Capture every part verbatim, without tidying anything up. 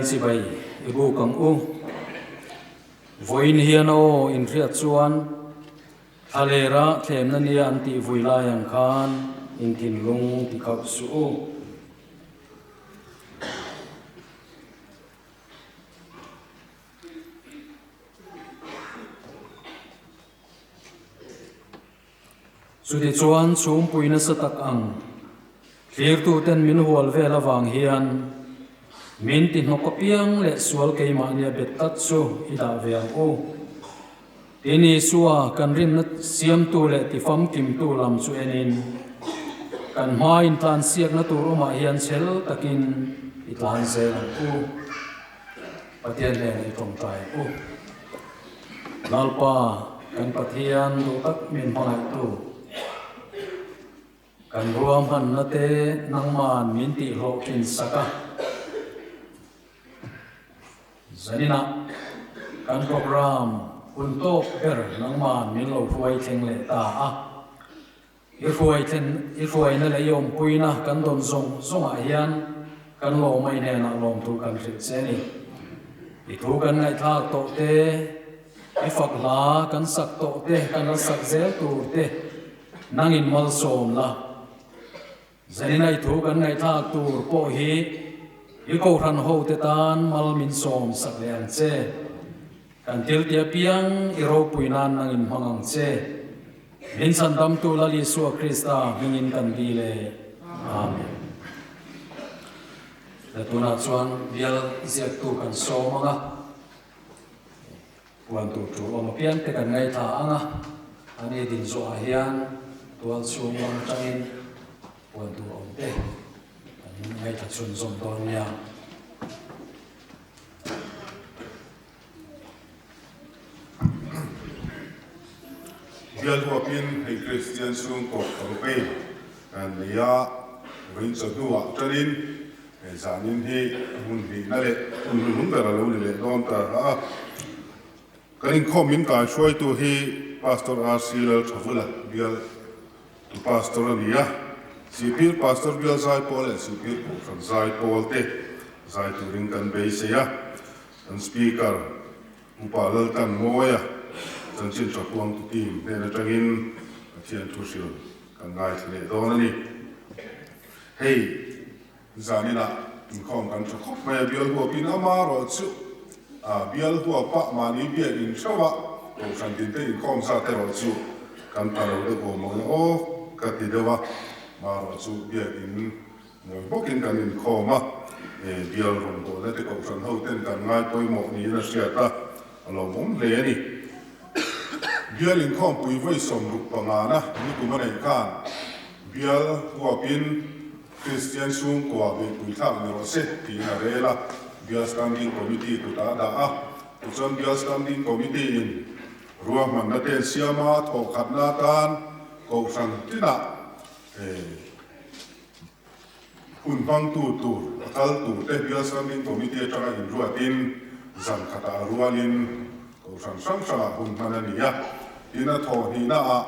Chibai i buk ang u. Vawiin hian aw inhriat chuan, thlalera thlemna nia an tih vui lai ang khan inthinlung ti khauh suh u. Chutichuan chhungpui nasa tak ang thlirtuten min hual vel avang hian, min tihnawk apiang leh sual keimahnia bet tlat chu i dah ve ang u. Tin Isua kan rinna siamtu leh tifamkimtu lam chu enin, kan hma intlansiakna tur awmah hian chhel takin i tlan zel ang u. Pathian hnena i ṭawngṭai u. Lalpa, kan Pathian duh tak min hmangaihtu, kan ruahmanna te nangman min tihhlawhtlin sak a. Zanina kan program hun tawp ber nangman min lo hruai thleng leh ta a. I hruai thlen, i hruaina leh i awmpuina kan dawn zawng zawngah hian kan lawm a, i hnenah lawmthu kan hrilh che a ni. I thu kan ngaihthlak tawh te, i fak hla kan sak tawh te, kan la sak zel tur te, nangin malsawm la. Zanina i thu kan ngaihthlak tur pawh hi i kohhran ho te tan mal min sawm sak leh ang che. Kan thil ti apiang i ropui nan nangin hmang ang che. Min chhandamtu Lal Isua Krista hmingin kan dil e. Amen. Le tunah chuan bial ziaktu kan sawm ang a. Puan tur tur awm apiang te kan ngaithla ang a. An ei din zawhah hian tual chhung lam aṭangin puan tur awm te kan ngaithla chhunzawm dawn nia. Bial huapin hei Kristian sungkuo kawr pei kan nei a, vawiin chawhnuah ṭanin, he zanin hi hmun hnihna leh hun hnung ber a lo ni leh dawn ta a. Kan inkhawm min kaihruaitu hi Pastor R C Lalṭhavula, bial tu pastor a ni a. Sihphir Pastor bial zai pawl leh Sihphir kohhran zai pawl te zai turin kan beisei a. Kan speaker, Upa Laltanmawia, chanchin ṭha puangtu team hnen aṭangin Pathian thu hril kan ngaithla leh dawn a ni. Hei zanina inkhawm kan ṭha khawp mai a, bial huapin amaherawhchu, a, bial huapa mahni biak in ṭheuha kohhran tinte inkhawm zat erawh chu kan ṭha lo deuh awm ang aw ka ti deuh a, amaherawhchu biak in ngawi bawkin kan inkhawm a, e, bial rawngbawlna te kohhran ho ten kan ngai pawimawh niin a hriat a, a lawmawm hle a ni. Bial inkhawmpui vawi sawmruk pangana nikum a neih khan, bial huapin Kristian sungkuo beihpui thlak ni rawh se tiin a rel a, bial standing committee kutah a dah a. Tichuan bial standing committee-in ruahmanna te an siam a, thawhkhatna atan kohhran tina, e, hun hmangtu tur, a kal tur te bial standing committee aṭanga inruatin zan khata a rualin kohhran hrang hrangah hun hman a ni a. Tin a thawh hnihna ah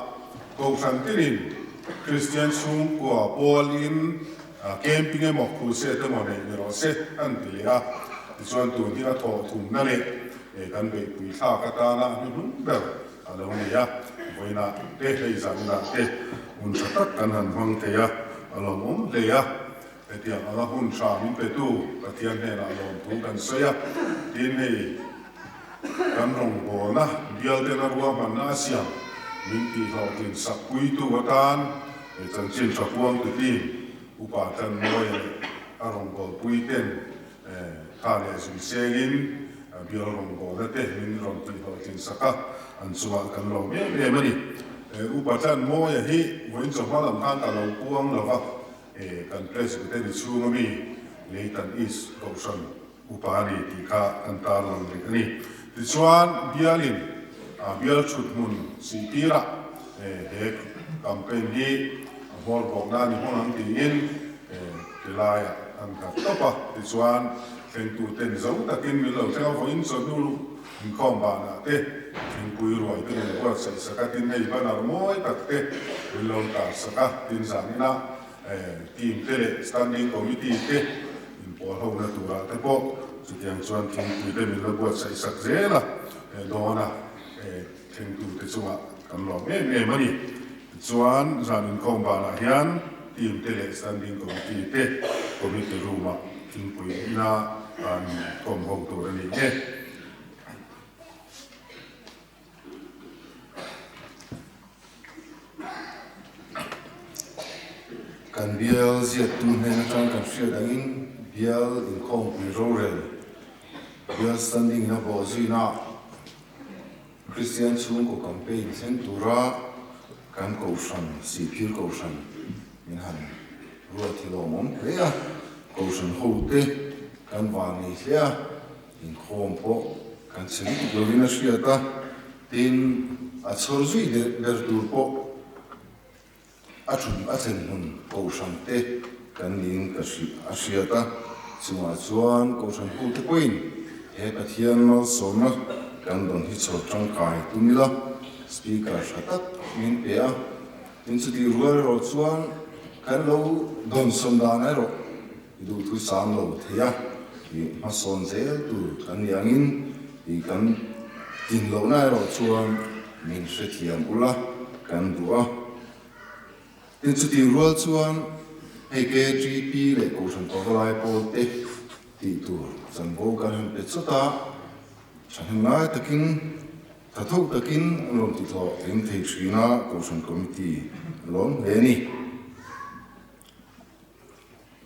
kohhran tinin Kristian sungkuo pawlin, a, camping emaw crusade emaw neih ni rawh se an ti leh a. Tichuan tun hi a thawh thumna leh, e, kan beihpui thlak atana hnuhnung ber a lo ni a. Vawiina te hei zanina te hun ṭha tak kan han hmang thei a, a lawmawm hle a. Hetiang anga hun ṭha min petu Pathian hnenah lawmthu kan sawi a. Tin hei kan rawngbawlna bial tena ruahmanna a siam min tihhlawhtlin sakpuitu atan, e, chanchin ṭha puangtu team, Upa Tanmawia leh a rawngbawlpui ten, e, tha leh zui sengin, e, bial rawngbawlna te min rawn tihhlawhtlin sak a, an chungah kan lawm em em a ni. E, Upa Tanmawia hi vawiin chawhma lam khan ka lo puang lo va. E, kan Presbytery chhunga mi, Leitan East Kohhran upa a ni tih kha kan tarlang rih a ni. Tichuan bialin, a, bial ṭhut hmun Sihphira, e, he campaign hi a hmawr bawkna ni hmang ang tiin, e, ti laia an khat tawp a. Tichuan thlengtu ten zo takin min lo thleng a, vawiin chawhnu inkhawm banah te, thingpui ruai te min buatsaih sak a, tin hei banner mawi tak te min lo tar sak a, tin zanina, eh, team te leh standing committee te inpawlhona turah te pawh Chutiang chuan thingpui te min la buatsaih sak zel a, eh, dawn a, eh, thlengtu te chungah kan lawm em em a ni. Chuan zan inkhawm banah hian team te leh standing committee te committee room-ah thingpui ina an kawm ho tur a ni e. Kan bial ziaktu hnen aṭang kan hriat angin, bial inkhawmpui rorel, bial standing-in a bawhzuina Kristian chhungkaw campaign thleng tura kan kohhran, Sihphir Kohhran min han ruat hi lawmawm hle a, kohhran ho te kan vannei hle a, inkhawm pawh kan chhe lutuk lovin a hriat a, tin a chhawr zui ber, ber tur pawh a thun a thlen hmun kohhran te kan niin ka hri-, a hriat a. Chungah chuan kohhran ho te pawhin he Pathian malsawmna kan dawn hi chhawr ṭangkai tum ila speaker ṭha tak min pe a. Tin, chuti rual erawh chuan kan lo dawnsawn dan erawh i duhthu sam lo thei a, i hmasawn zel tur kan ni angin, i kan tin lohna erawh chuan min hrethiam ula kan duh a. Tin, chuti rual chuan hei KTP leh Kohhran Pavalai pawl te tih tur chanvo kan han pe chawt a, ṭhahnem ngai takin, ṭha tho takin an rawn tithlawh tling thei ṭhin a, Kohhran Committee a lawm hle a ni.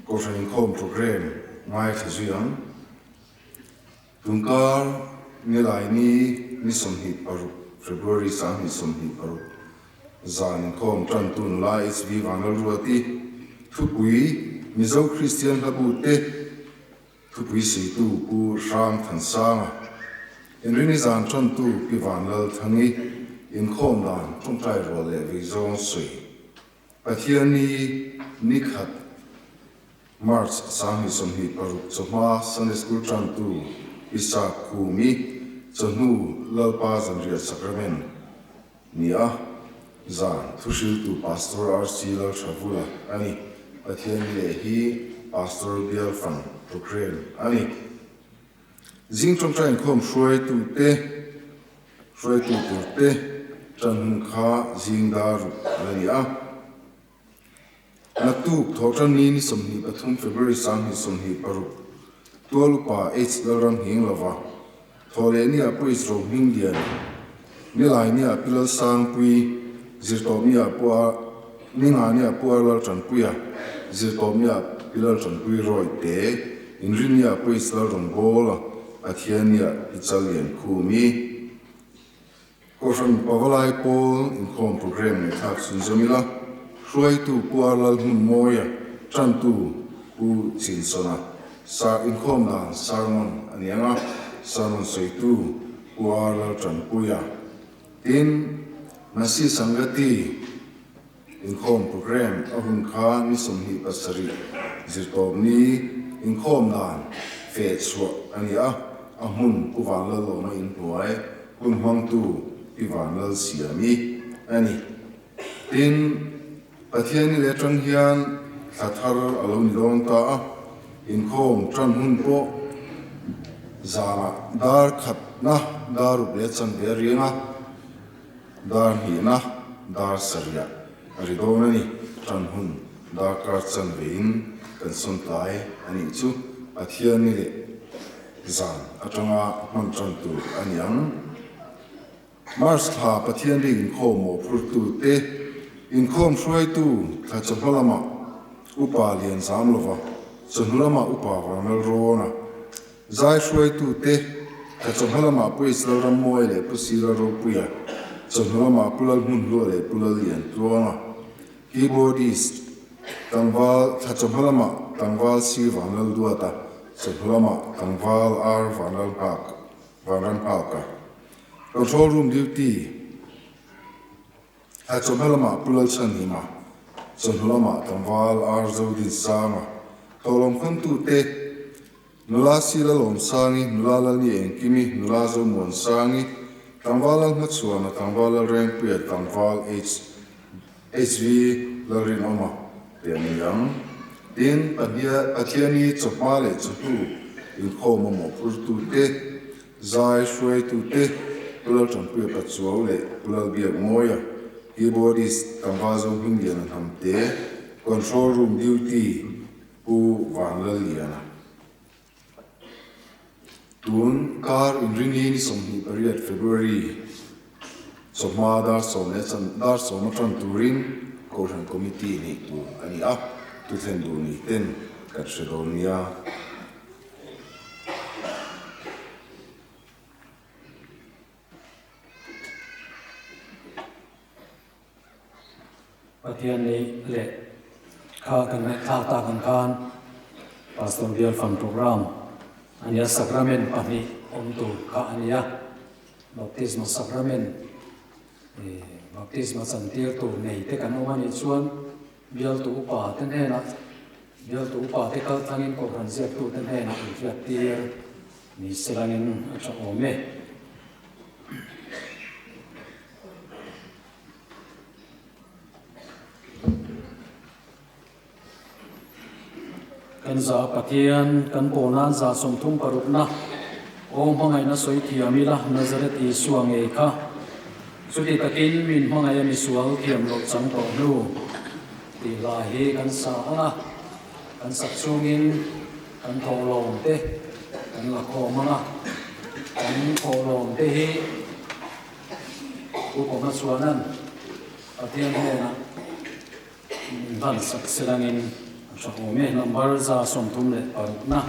Kohhran inkhawm programme ngaithla zui ang. Tunkar Nilaini ni sawmhnih paruk, February sanghnih sawmhnih paruk, zan inkhawm ṭantu nula H V Vanlalruati, thupui Mizo Kristian hlabu te, thupui sawitu Pu Hram Thansanga, Inrinni zan ṭantu Pi Vanlalthangi, inkhawm dan ṭawngṭai rual leh vei zawng sawi. Pathianni ni khat March sanghnih sawmhnih paruk, chawhma Sunday School ṭantu Pi Sakkumi, chawhnu Lalpa Zanriah Sacrament ni a, zan thuhriltu Pastor R C Lalṭhavula a ni. Pathianni leh hi Pastor Bial Fund programme a ni. Zing ṭawngṭai inkhawm hruaitu te, hruaitu tur te ṭan hun kha zing dar ruk a ni a. Naktuk Thawhṭanni ni sawmhnih pathum, February sanghnih sawmhnih paruk, tual upa H Lalramhing lova, Thawhlehni a Pu H Rohming Lian, Nilaini a Pi Lalsangpui, Zirtawpni a Pu a, Ningani a Pu R Lalṭanpuia, Zirtawpni a Pi Lalṭanpui Rawite, Inrinni a Pu H Lalrawngbawla, Pathianni a Pi Challiankhumi. Kohhran Pavalai pawl inkhawm programme ngaithlak sunzawm ila, hruaitu Pu R Lalhmunmawia, ṭantu Pu Chinsona, sa inkhawm dan sermon a ni ang a, sermon sawitu Pu R Lalṭanpuia. Tin, Masi Sangati inkhawm programme a hun kha ni sawmhnih pasarih, Zirtawpni inkhawm dan fe chhuah a ni a, a hmun Pu Vanlallawma inhnuai, hun hmangtu Pi Vanlalsiami a ni. Tin, Pathianni le aṭang hian thla thar a lo ni dawn ta a, inkhawm ṭan hun pawh zana dar khatna, dar ruk leh chanve a ri ang a, dar hnihna, dar sarihah a ri dawn a ni. Ṭan hun darkar chanvein kan sawn tlai a nih chu, Pathianni leh zan aṭanga hman ṭan tur a ni ang. March thla Pathianni inkhawm mawhphurtu te, inkhawm hruaitu thla chawhma lama Upa Lianzamlova, chawhnu lama Upa Vanlalrawna, zai hruaitu te, thla chawhma lama Pu H Lalrammawi leh Pu C Lalropuia, chawhnu lama Pu Lalhmunhlua leh Pu Lalliantluanga, keyboardist, tlangval, thla chawhma lama tlangval C Vanlalduata, chawhnu lama tlangval R Vanlalhak, Vanramhaka. Control room duty, thla chawhma lama Pu Lalchhanhima, chawhnu lama tlangval R Zodinsanga. Thawhlawm khawmtu te, nula C Lalawmsangi, nula Lalniengkimi, nula Zomuansangi, tlangval Lalhmachhuana, tlangval Lalrengpuia, tlangval H H V Lalrinawma te an ni ang. Tin, Pathia-, Pathianni chawhma leh chawhnu inkhawm a mawphurtute, zai hruaitute, Pu Lalṭhangpuia Pachuau le Pu Lalbiakmawia, keyboardist Tangvalzonghmingliana Hnamte, control room duty Pu Vanlalliana. Tun kar Inrinni ni sawmhni pariat February, sawmhma dar sawm le chan, dar sawm a ṭan turin Kohran Committee neihtu a ni a, thuthlentu ni ten kan hre dawn nia. Pathian ni le kha kan ngaithlak tak ang khan Pastor Bial Fund Program a nia, sacrament pahni awm tur kha a nia. Baptisma sacrament, eh, baptisma chantir tur nei te kan awm a nih chuan, bialtu upa te hnena, bialtu upa te kal tlangin kohran ziaktute hnena inhriattir ni se langin a ṭha awm e. Kan za Pathian, kan pawna za sawmthum parukna, aw hmangaihna sawi thiam ila Nazareth Isua ngei kha. Chuti takin min hmangaih a mi sual thiam loh chang tawh hnu. Tih hla hi kan sa ang a, kan sak chungin kan thawhlawm te kan la khawm ang a, kan thawhlawm te hi upama chuanan Pathian hnena min hlan sak se langin a ṭha awm e. Number za sawmthum le parukna.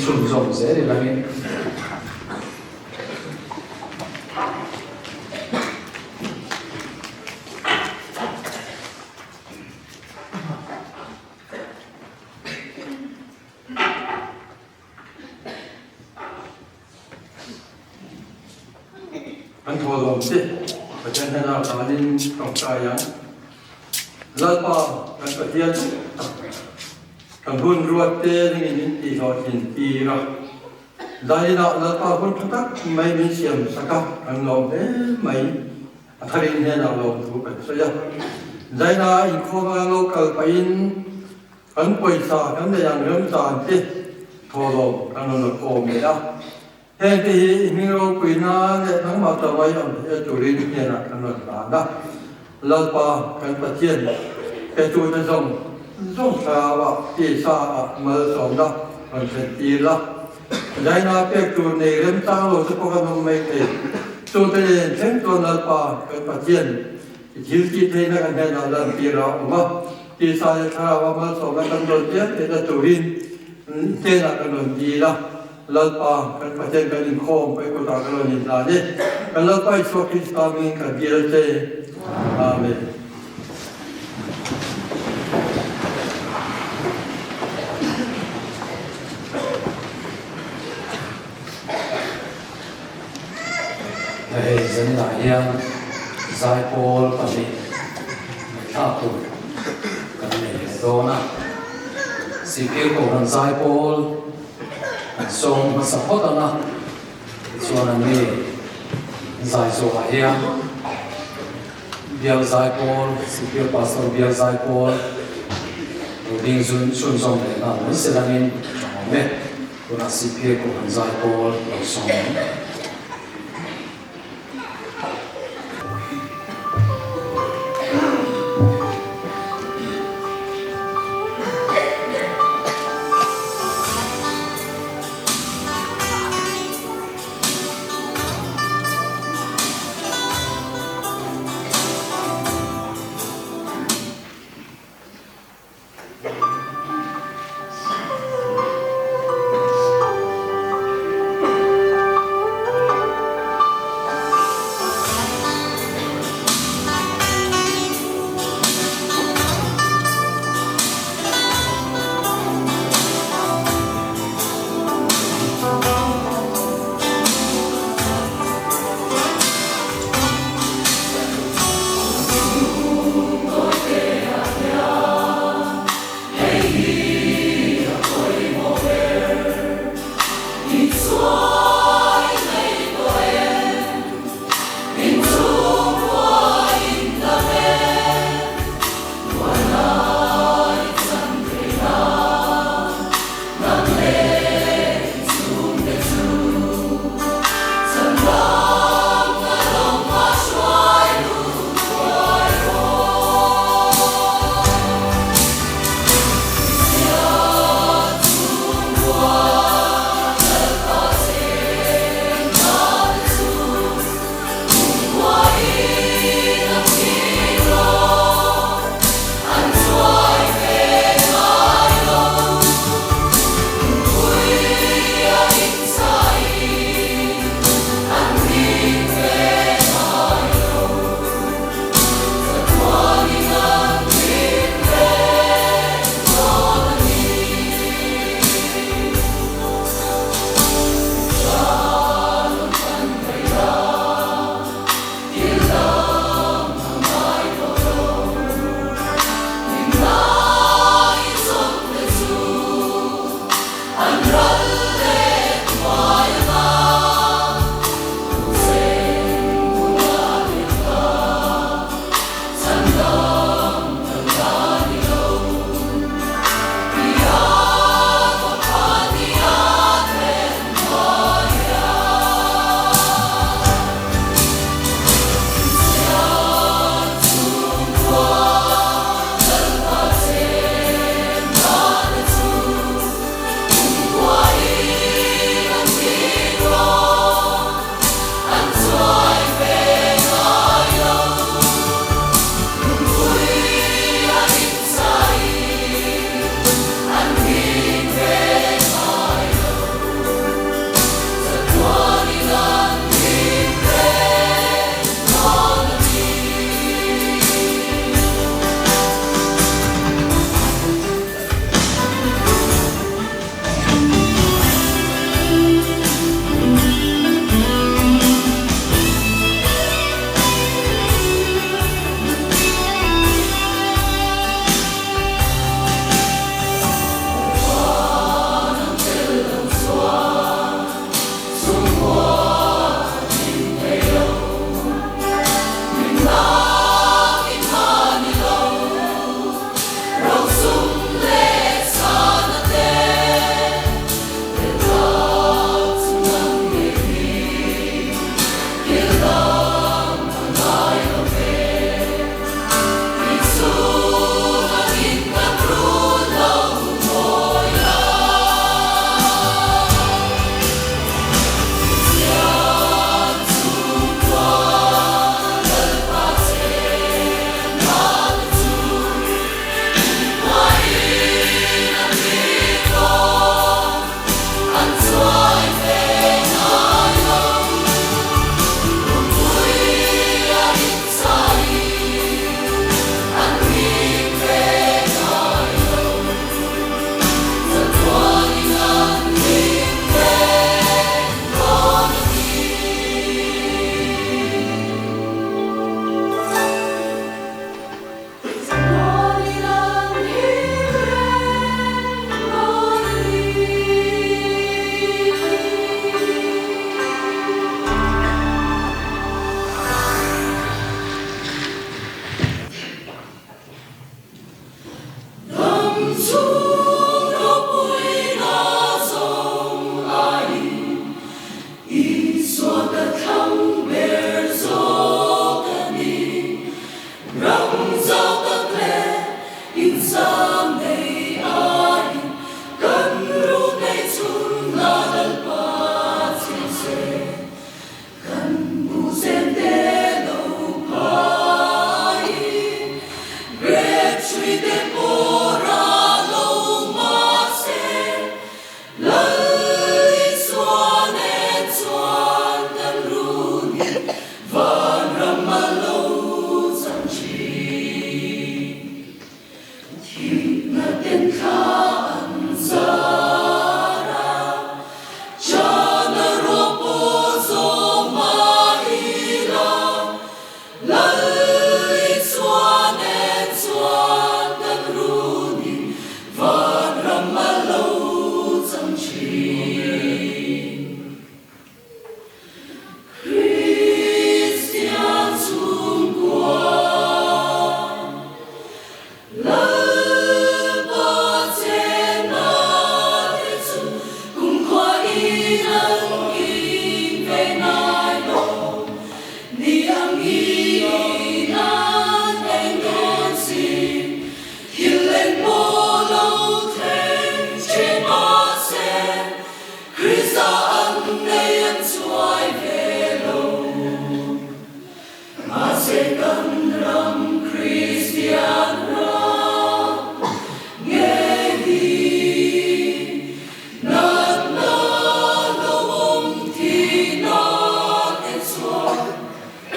Sunzawm zel i langin. Kan thawlawm te, Pathien hnena kan inṭawngṭai ang. Lalpa, kan Pathien, kan hun ruot te dingin in ti hlawtlin ti ra. Zaina Lalpa hun ṭha tak mai min siam sak a, kan lawm hle mai. A tharin hnena lawmthu kan sawi a. Zaina inkhawma lo kal peiin kan pawisa kan nei ang remchan te thawlawm kan lo kawm leh a. Heng te hi i hming ropuina le nangma tawmai am hi a turin hnena kan lo hlan a. Lalpa kan Pathien, pe tu te zong, zong sa a, ti sa a, malsawmna kan chen tir la. Zaina pek tur nei remchang lo te pawh kan um mai thei. Chu te nen thleng tuan Lalpa kan Pathien, i thil ti theina kan hnena lam tir a um a. Tisa le Thlarau a malsawmna kan don tir te ta turin, hnena kan don tir a. Lalpa kan Pathien kan inkhawm pei kuta kan lo ni hlan e. Kan Lalpa Isu Krista hmingin kan dil che. Amen. Hei, zanina hian zaipawl pahnih thlak tur kan nei leh dawn a. C P L kohran zaipawl an sawm hmasa phawt ang a. Chuan an ni zai zawhah hian bial zaipawl, C P L Pastor bial zaipawl lo ding zun sunzawm leh nghal mai se langin a awm e. Tunah C P L kohran zaipawl lo sawm ang.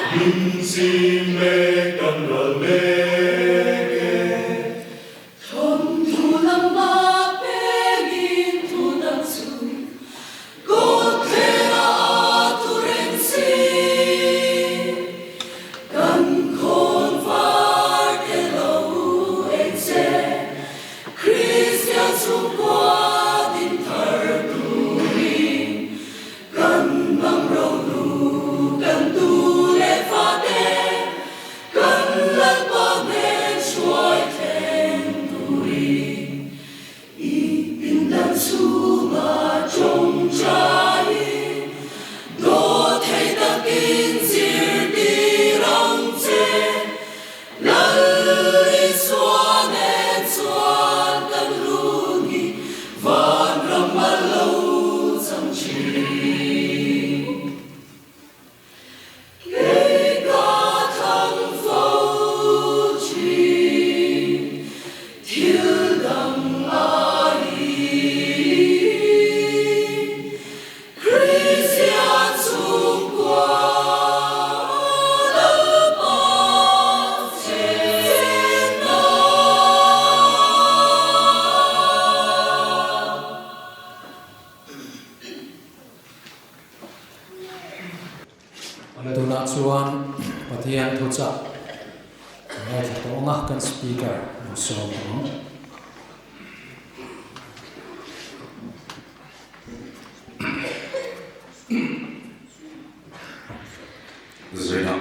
Inchim mek kan ral mek e. Thawnthu lam ma pekin thu dang chu kawtthler a tu reng si. Kan khawn var te lo en che. Kristian chungkua din thar turin kan hmang ro lu kan tu le fate, kan Lalpa hnen hruai thleng turin, i pindan chunga ṭawngṭai, dawthei takin zirtir ang che. Lal Isua hnen chuan kan lung hi vanram mal lo chang ṭhin. Kei ka thang fo ṭhin, thil dang a ni. Kristian chungkua Lalpa chenna. Tunah chuan Pathian thuchah ngaithla tawh ang a, kan speaker, Sawm. Zaina.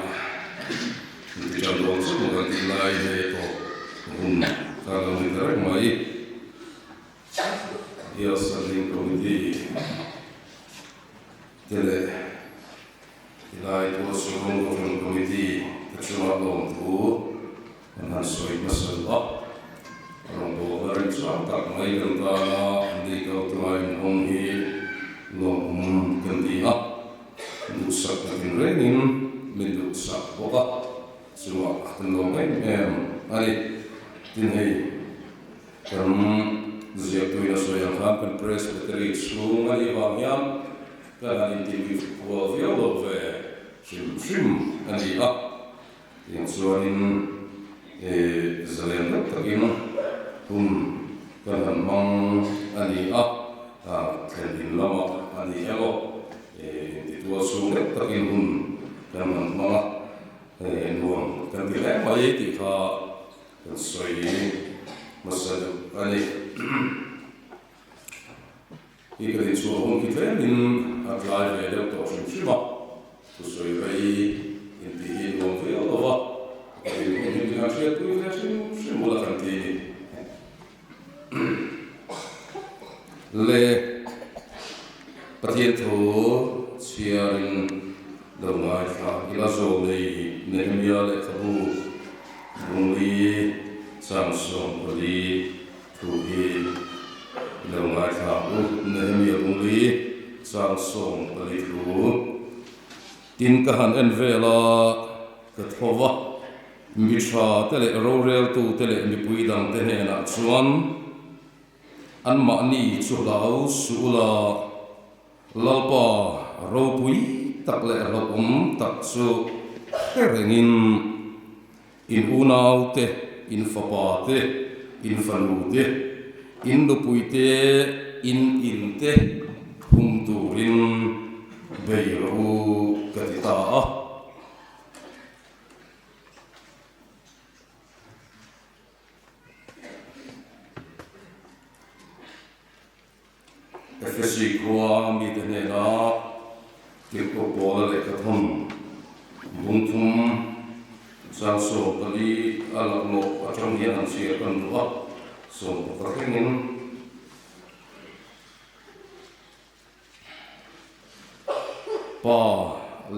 Ti ṭan dawn chu kan tih lai he tawh hun ka lo ni ta reng mai. Bial Standing Committee te leh, Tilai tualsawm Governing Committee te chunga lawmthu kan han sawi hmasa a. Rawngbawlna remchang tak mai kan tana an dei kal tunga inhawng hi lawmum kan ti a. Duhsak takin rengin min duhsak bawk a. Chunga kan lawm em em a ni. Tin, hei kan ziaktuin a sawi ang khan kan Presbytery chhung a nih vang hian kan han inti kual viau lo ve hrim hrim a ni a. Tiang chuanin, eh, zalen deuh takin hun kan han hmang a ni a, a, thlen in lamah a ni emaw, eh, inti tualsawm deuh takin hun kan han hmang a, eh, nuam kan ti hle mai tih kha kan sawi hmasa duh a ni. Hi kan inchhuah hun khi tlemin a tlai ve deuh tawh hrim hrim a, thusawi rei inti hi nuam viau lo va, kan inhriatpui ve hrim hrim ula kan ti ni. Le Pathian thu chhiarin lo ngaithla ila, Zawlnei Nehemia lehkhabu bung li chang sawm pali thu hi lo ngaithla u. Nehemia bung li chang sawm pali thu. Tin, ka han en vel a, ka tho va, mi ṭha te leh roreltu te leh mipui dang te hnenah chuan, anmahni chu hlau suh ula, Lalpa ropui tak leh hlauhawm tak chu hre rengin, in unau te, in fapa te, in fanu te, in nupui te, in in te hum turin bei rawh u ka ti ta a. Efesi khua mite hnena Tirko Paula lehkhathawn bung thum chang sawm pali a laklawh aṭang hian an chhiar kan duh a, sawm pakhat rengin. Pa,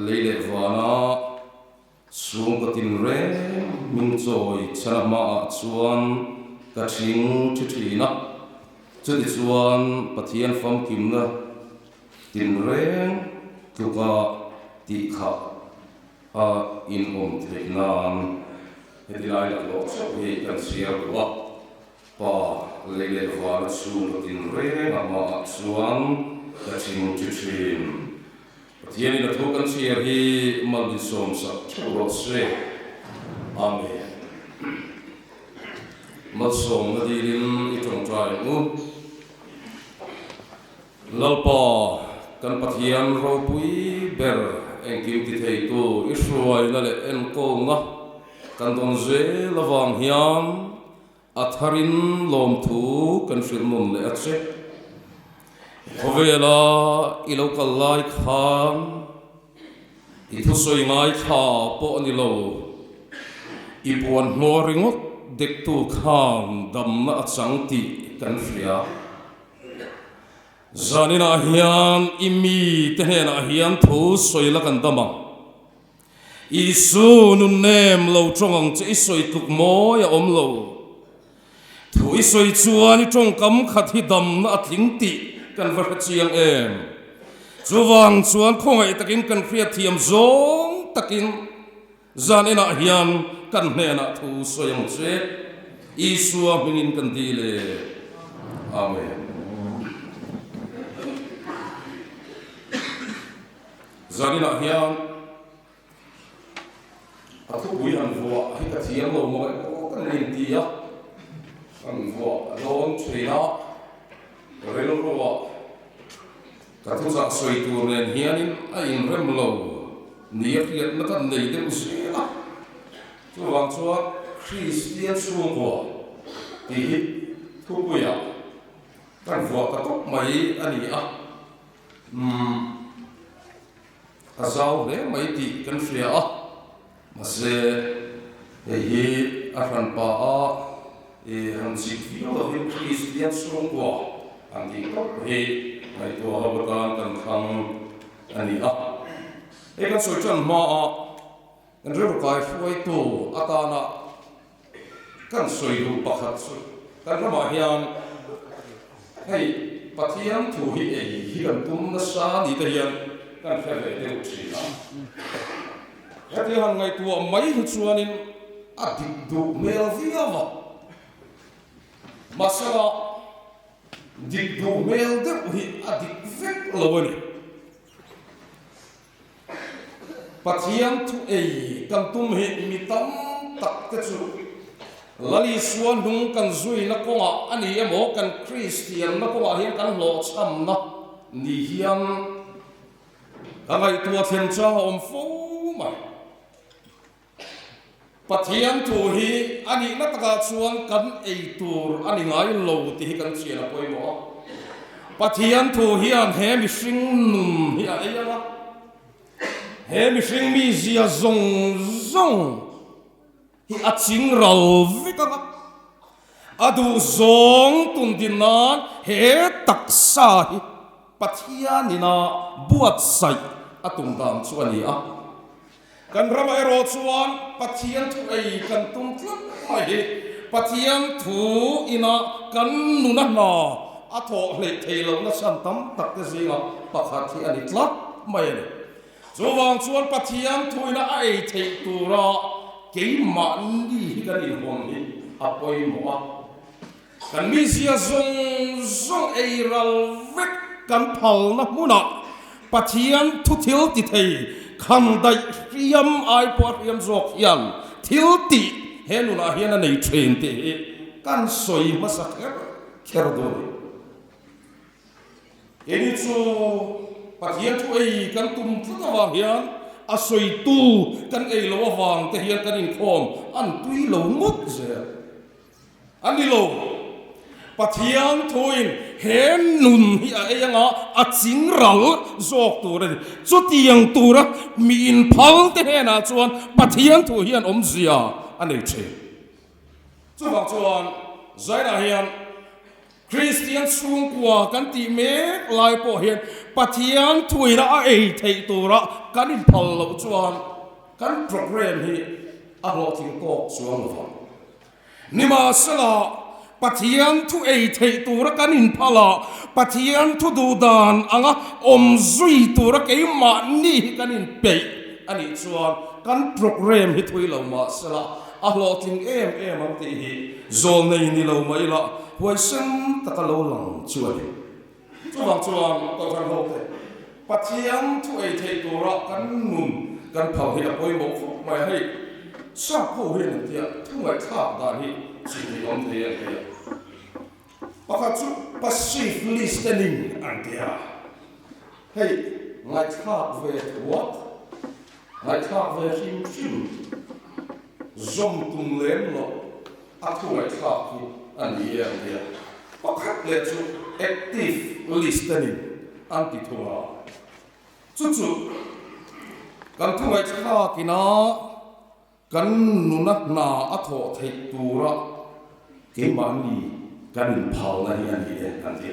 lei leh vana chhungkaw tinreng hming chawi chhana hmaah chuan ka ṭhing ṭhi ṭhin a. Chutichuan Pathian famkimna tinreng tluka tih kha a inawm theih nan heti lai laklawh chauh hi kan chhiar duh a. Pa, lei leh vana chhungkaw tinreng hmaah chuan ka ṭhing ṭhi ṭhin. Pathianin a thu kan chhiar hi malsawm sak ṭheuh raw se. Amen. Malsawmna dingin i ṭawngṭai ang u. Lalpa, kan Pathian ropui ber, engkim ti theitu i hruaina le enkawlna kan dawn zel avang hian a tharin lawmthu kan hril nun leh a che. Khawvela i lo kal lai khan i thusawi ngaithla pawh a ni lo, i puan hnuah ringawt dektu khan damna a chang tih kan hria. Zaninah hian i mite hnenah hian thu sawi la kan dam ang. Isu nunnem lo ṭawng ang che i sawi tluk mawi a awm lo. Thu i sawi chuan i ṭawngkam khat hi damna a tling tih kan va hre chiang em. Chuvang chuan khawngaih takin kan hriatthiam zawng takin zaninah hian kan hnenah thu sawi ang che. Isua hmingin kan dil e. Amen. Zaninah hian a thupui han vuah hi ka thiam lo mawk e aw kan inti a. Kan vuah dawn ṭhin a, rilruah ka thuchah sawi tur nen hianin a inrem lo nia hriatna kan nei deuh zel a. Chuvang chuan Kristian chhungkua tih hi thupuiah kan vuah ta tawp mai a ni a. Hmm. A zau hle mai tih kan hria a, mahse, hei hi a hranpa a, e, han chik viau lovin Kristian chhungkua an tih tawp hi ngaihtuah ho atan kan thlang a ni a. Hei kan sawi ṭan hma a, kan rilru kaihruaitu atana kan sawi duh pakhat chu, kan ramah hian hei Pathian thu hi ei hi kan tum nasa ni te hian kan hre ve deuh ṭhin a. Heti han ngaihtuah mai hi chuanin a dik duh hmel viau a. Mahse la, dik duh hmel deuh hi a dik vek lo a ni. Pathian thu ei kan tum hi mi tam tak te chu Lal Isua hnung kan zuina kawngah a ni emaw, kan Kristianna kawngah hian kan hlawhchhamna ni hian ka ngaihtuah thlen chang a awm fo mai. Pathian thu hi a nihna takah chuan kan ei tur a ni ngai lo tih hi kan chian a pawimawh a. Pathian thu hian he mihring nun hi a ei ang a. He mihring mizia zawng zawng hi a chingral vek ang a. A duh zawng tun din nan he taksa hi Pathianin a buatsaih a tum dan chu a ni a. Kan ramah erawh chuan Pathian thu ei kan tum tlat mai hi Pathian thu ina kan nuna hna a thawh hleih theih lohna chhan tam tak te zinga pakhat hi a ni tlat mai a ni. Chuvang chuan Pathian thu ina a ei theih tura keimahni hi kan inhawn hi a pawimawh a. Kan mizia zawng zawng ei ral vek kan phalna hmuna Pathian thu thil ti thei, khandaih hriam ai pawh a hriam zawk hian thil tih he nunah hian a nei ṭhin tih hi kan sawi hmasa kher kher duh a ni. Keini chu Pathian thu ei kan tum tlat avang hian a sawitu kan ei lo avang te hian kan inkhawm an tui lo ngawt zel. A ni lo. Pathian thuin he nun hi a ei anga a chingral zawk tur a ni. Chutiang tura mi inphal te hnenah chuan Pathian thu hian awmzia a nei ṭhin. Chuvang chuan zaninah hian Kristian chhungkua kan tih mek lai pawh hian Pathian thu ina a ei theih tura kan inphal loh chuan kan program hi a hlawhtling tawk chuang lo vang. Nimahsela, Pathian thu ei theih tura kan inphal a, Pathian thu duh dan anga awm zui tura keimahni hi kan inpeih a nih chuan kan program hi thui lo mah sela, a hlawhtling em em ang tih hi zawlnei ni lo mai la, huaisen taka lo lang chu a ni. Chuvang chuan kohhran ho te, Pathian thu ei thei tura kan nun kan phal hi a poimaw khawp mai a, hei. Sap ho hian an tia, thu ngaithlak dan hi chih ni awm thei an tia. Pakhat chu passive listening an tia. Hei, ngaithlak ve thuak, ngaithlak ve hrim hrim, zawm tum lem lo, a thu ngaithlak hi a ni e an tia. Pakhat le chu active listening an ti thung a. Chu chu, kan thu ngaithlak ina kan nuna hna a thaw theih tura keimahni kan inphalna hi a ni e kan ti.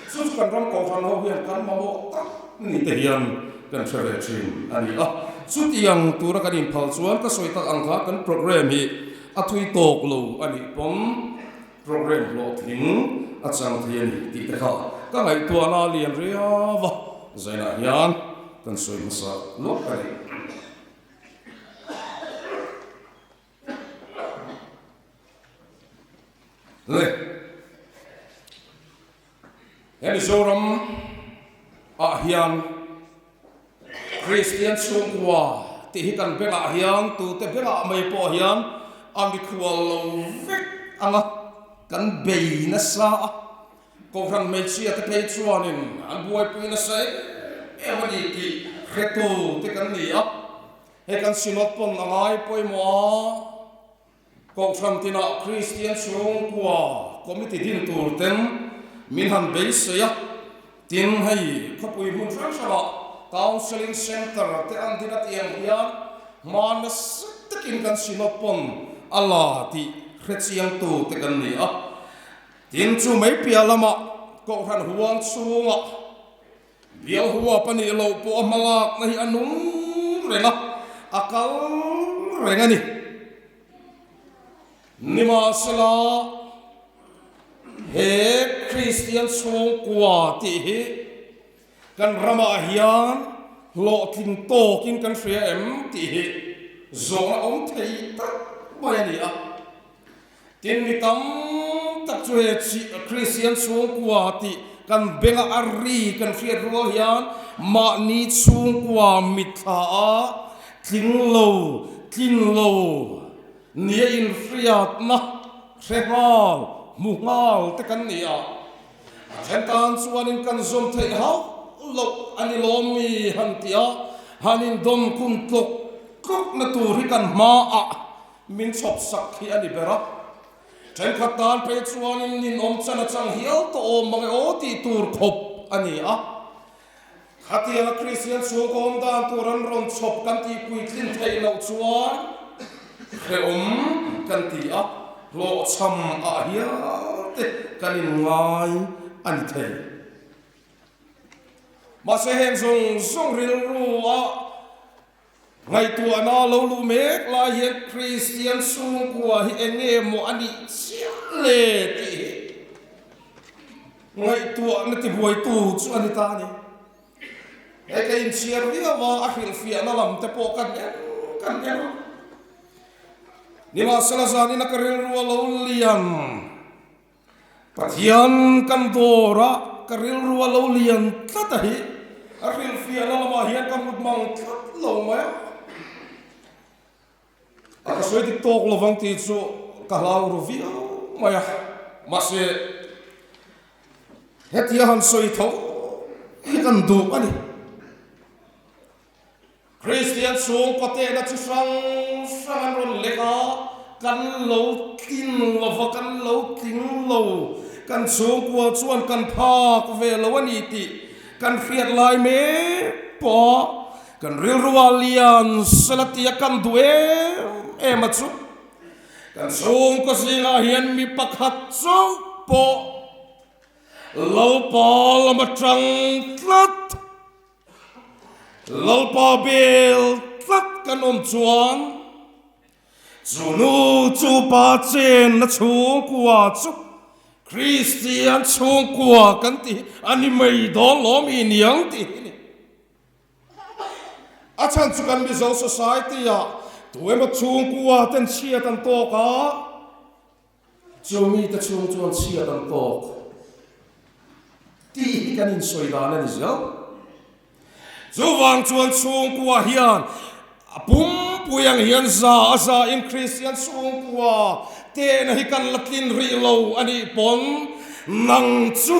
Chu chu kan ram kohhran ho hian kan mamawh tak ni te hian kan hre ve ṭhin a ni a. Chutiang tura kan inphal chuan ka sawi tak ang kha kan program hi a thui tawk lo a nih pawh, program hlawhtling a chang thei a ni tih te kha ka ngaihtuahna lian riau a, zaninah hian kan sawi hmasa lawk a ni. Le, he Mizoram ah hian Kristian chhungkua tih hi kan bengah hian tute bengah mai pawh hian a mikhual lo vek ang a, kan bei nasa a. Kohhran hmeichhia te phei chuanin an buaipui nasa em em a ni tih hretu te kan ni a. He kan Synod pawn a ngai pawimawh a. Kohhran tina Kristian chhungkua committee din tur ten min han beisei a. Tin, hei khawpui hmun hrang hrangah counselling centre te an din a tih ang hian hma nasa takin kan Synod pawn a la tih hre chiangtu te kan ni a. Tin, chu mai piah lamah kohhran huang chhungah bial huap a nih loh pawh a hmalakna hi a nung reng a, a kal reng a ni. Nimahsela, he Kristian chhungkua tih hi kan ramah hian hlawhtling tawkin kan hria em tih hi zawhna awm thei tak mai a ni a. Tin, mi tam tak chu he chi Kristian chhungkua tih kan benga a ri kan hriat rual hian mahni chhungkua mitthla a tling lo, tlin lo nia inhriatna hre nghal, hmu nghal te kan ni a. A ṭhen tan chuanin kan zawm theih hauh loh a ni lawm mi han ti a, han indawn kun tlawk tlawkna tur hi kan hmaah min chhawp sak hi a ni ber a. Ṭhenkhat tan phei chuanin nin awm chan a chang hial tawh awm mang e aw tih tur khawp a ni a. Khatianga Kristian chhungkaw awm dan tur an rawn chhawp kan tih puitlin theih loh chuan hreawm kan ti a, hlawhchham ah hial te kan inngai a ni thei. Mahse, heng zawng zawng rilru a ngaihtuahna lo luh mek lai hian Kristian chhungkua hi eng nge maw a nih chiah le tih hi ngaihtuahna tibuaitu chu a ni ta a ni. He ka inchhiar viau a, a hrilhfiahna lam te pawh kan en, kan en. Nimahsela, zanina ka rilru a lo lian. Pathian kan dawra ka rilru a lo lian tlat a hi. A hrilhfiahna lamah hian ka mut mang tlat lo mai a. A ka sawi dik tawk lo vang tih chu ka hlau ru viau mai a. Mahse, hetia han sawi tho hi kan duh a ni. Kristian chhungkaw te na chi hrang hrang an rawn lek a, kan lo tlin lo va, kan lo tling lo, kan chhungkua chuan kan phak ve lo a ni tih kan hriat lai mek pawh kan rilru a lian sela tia kan duh em em a chu. Kan chhungkaw zingah hian mi pakhat chauh pawh Lalpa lam aṭang tlat, Lalpa bel tlat kan awm chuan, chu nu chu pa chenna chhungkua chu Kristian chhungkua kan tih a ni mai dawn lawm i niang tih hi ni. A chhan chu kan Mizo society-ah tu emaw chhungkua ten chhiat an tawk a, chu mite chhung chuan chhiat an tawk tih hi kan insawi dan a ni zel. Chuvang chuan chhungkua hian a pumpui ang hian za a za in Kristian chhungkua tena hi kan la tlin rih lo a nih pawn, nang chu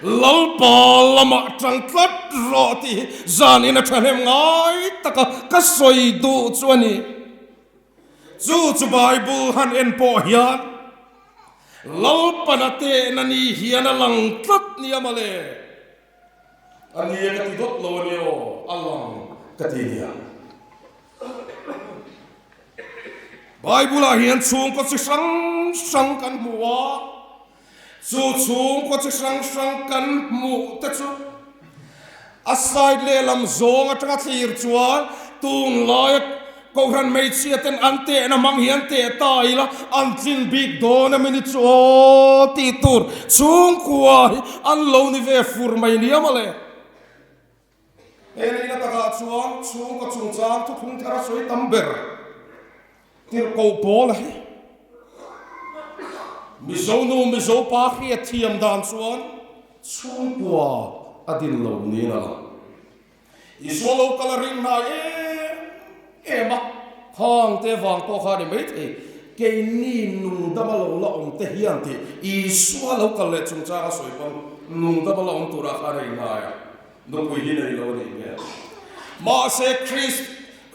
Lalpa lamah ṭang tlat rawh tih hi zanin a ṭhahnem ngai taka ka sawi duh chu a ni. Chu chu Bible han en pawh hian Lalpan a tena ni hian a lang tlat nia male. A nia ka ti dawt lo a ni aw, a lang ka ti nia. Bible-ah hian chhungkaw chi hrang hrang kan hmu a. Chu chhungkaw chi hrang hrang kan hmuh te chu a side lehlam zawng aṭanga thlir chuan tunlaia kohhran hmeichhia ten an tehna hmang hian teh ta ila an tlin bik dawn em a ni chu aw tih tur chhungkua hi an lo ni ve fur mai nia male. He nihna takah chuan chhungkaw chungchang thuthung thara sawi tam ber tirhkoh pawl a hi. Mizo nu, Mizo pa hriat thiam dan chuan chhungkua a din lo niin a lang. Isua lo kal a ring hnai em em a. Khangte vang pawh kha ni mai thei. Keini nung dama lo la awm te hian tih Isua lo kal leh chungchanga sawi pawn nung dama la awm tura kha nei ngai a. Nupui hi nei lo a nih hmel. Mahse Krist,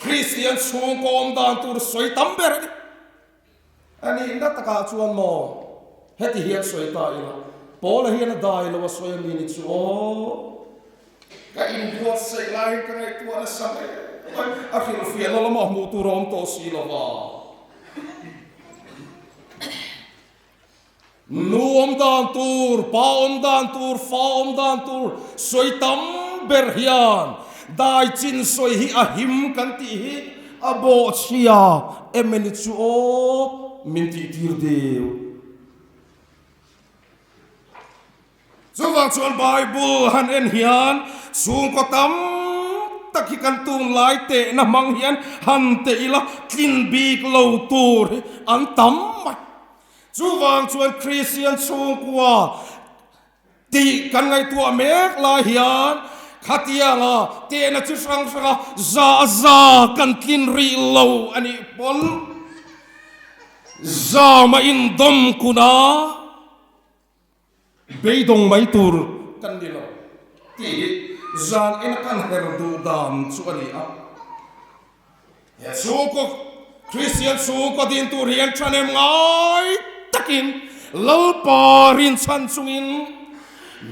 Kristian chhungkaw awm dan tur sawi tam ber a ni. A nihna takah chuan maw, heti hian sawi ta ila, Paula hian a dai lo a sawi a mi ni chu aw. Ka inbuatsaih lai ka ngaihtuah nasa mai. A hrilhfiahna lamah hmuh tur a awm tawh si lo va. Nu awm dan tur, pa awm dan tur, fa awm dan tur sawi tam ber hian, dai chin sawi hi a him kan tih hi a bawhchhia em a ni chu aw, min tihtir deu. Chuvang chuan Bible han en hian, chhungkaw tam tak hi kan tunlai tehna hmang hian han teh ila, tlin bik lo tur hi an tam mai. Chuvang chuan Kristian chhungkua tih kan ngaihtuah mek lai hian, khatianga tehna chi hrang hranga za za kan tlin rih lo a nih pawn, zama indawm kuna beidawng mai tur kan ni lo tih hi zanin kan her duh dan chu a ni a. He chhungkaw, Kristian chhungkaw din tur hian ṭhahnem ngai takin Lalpa rinchhan chungin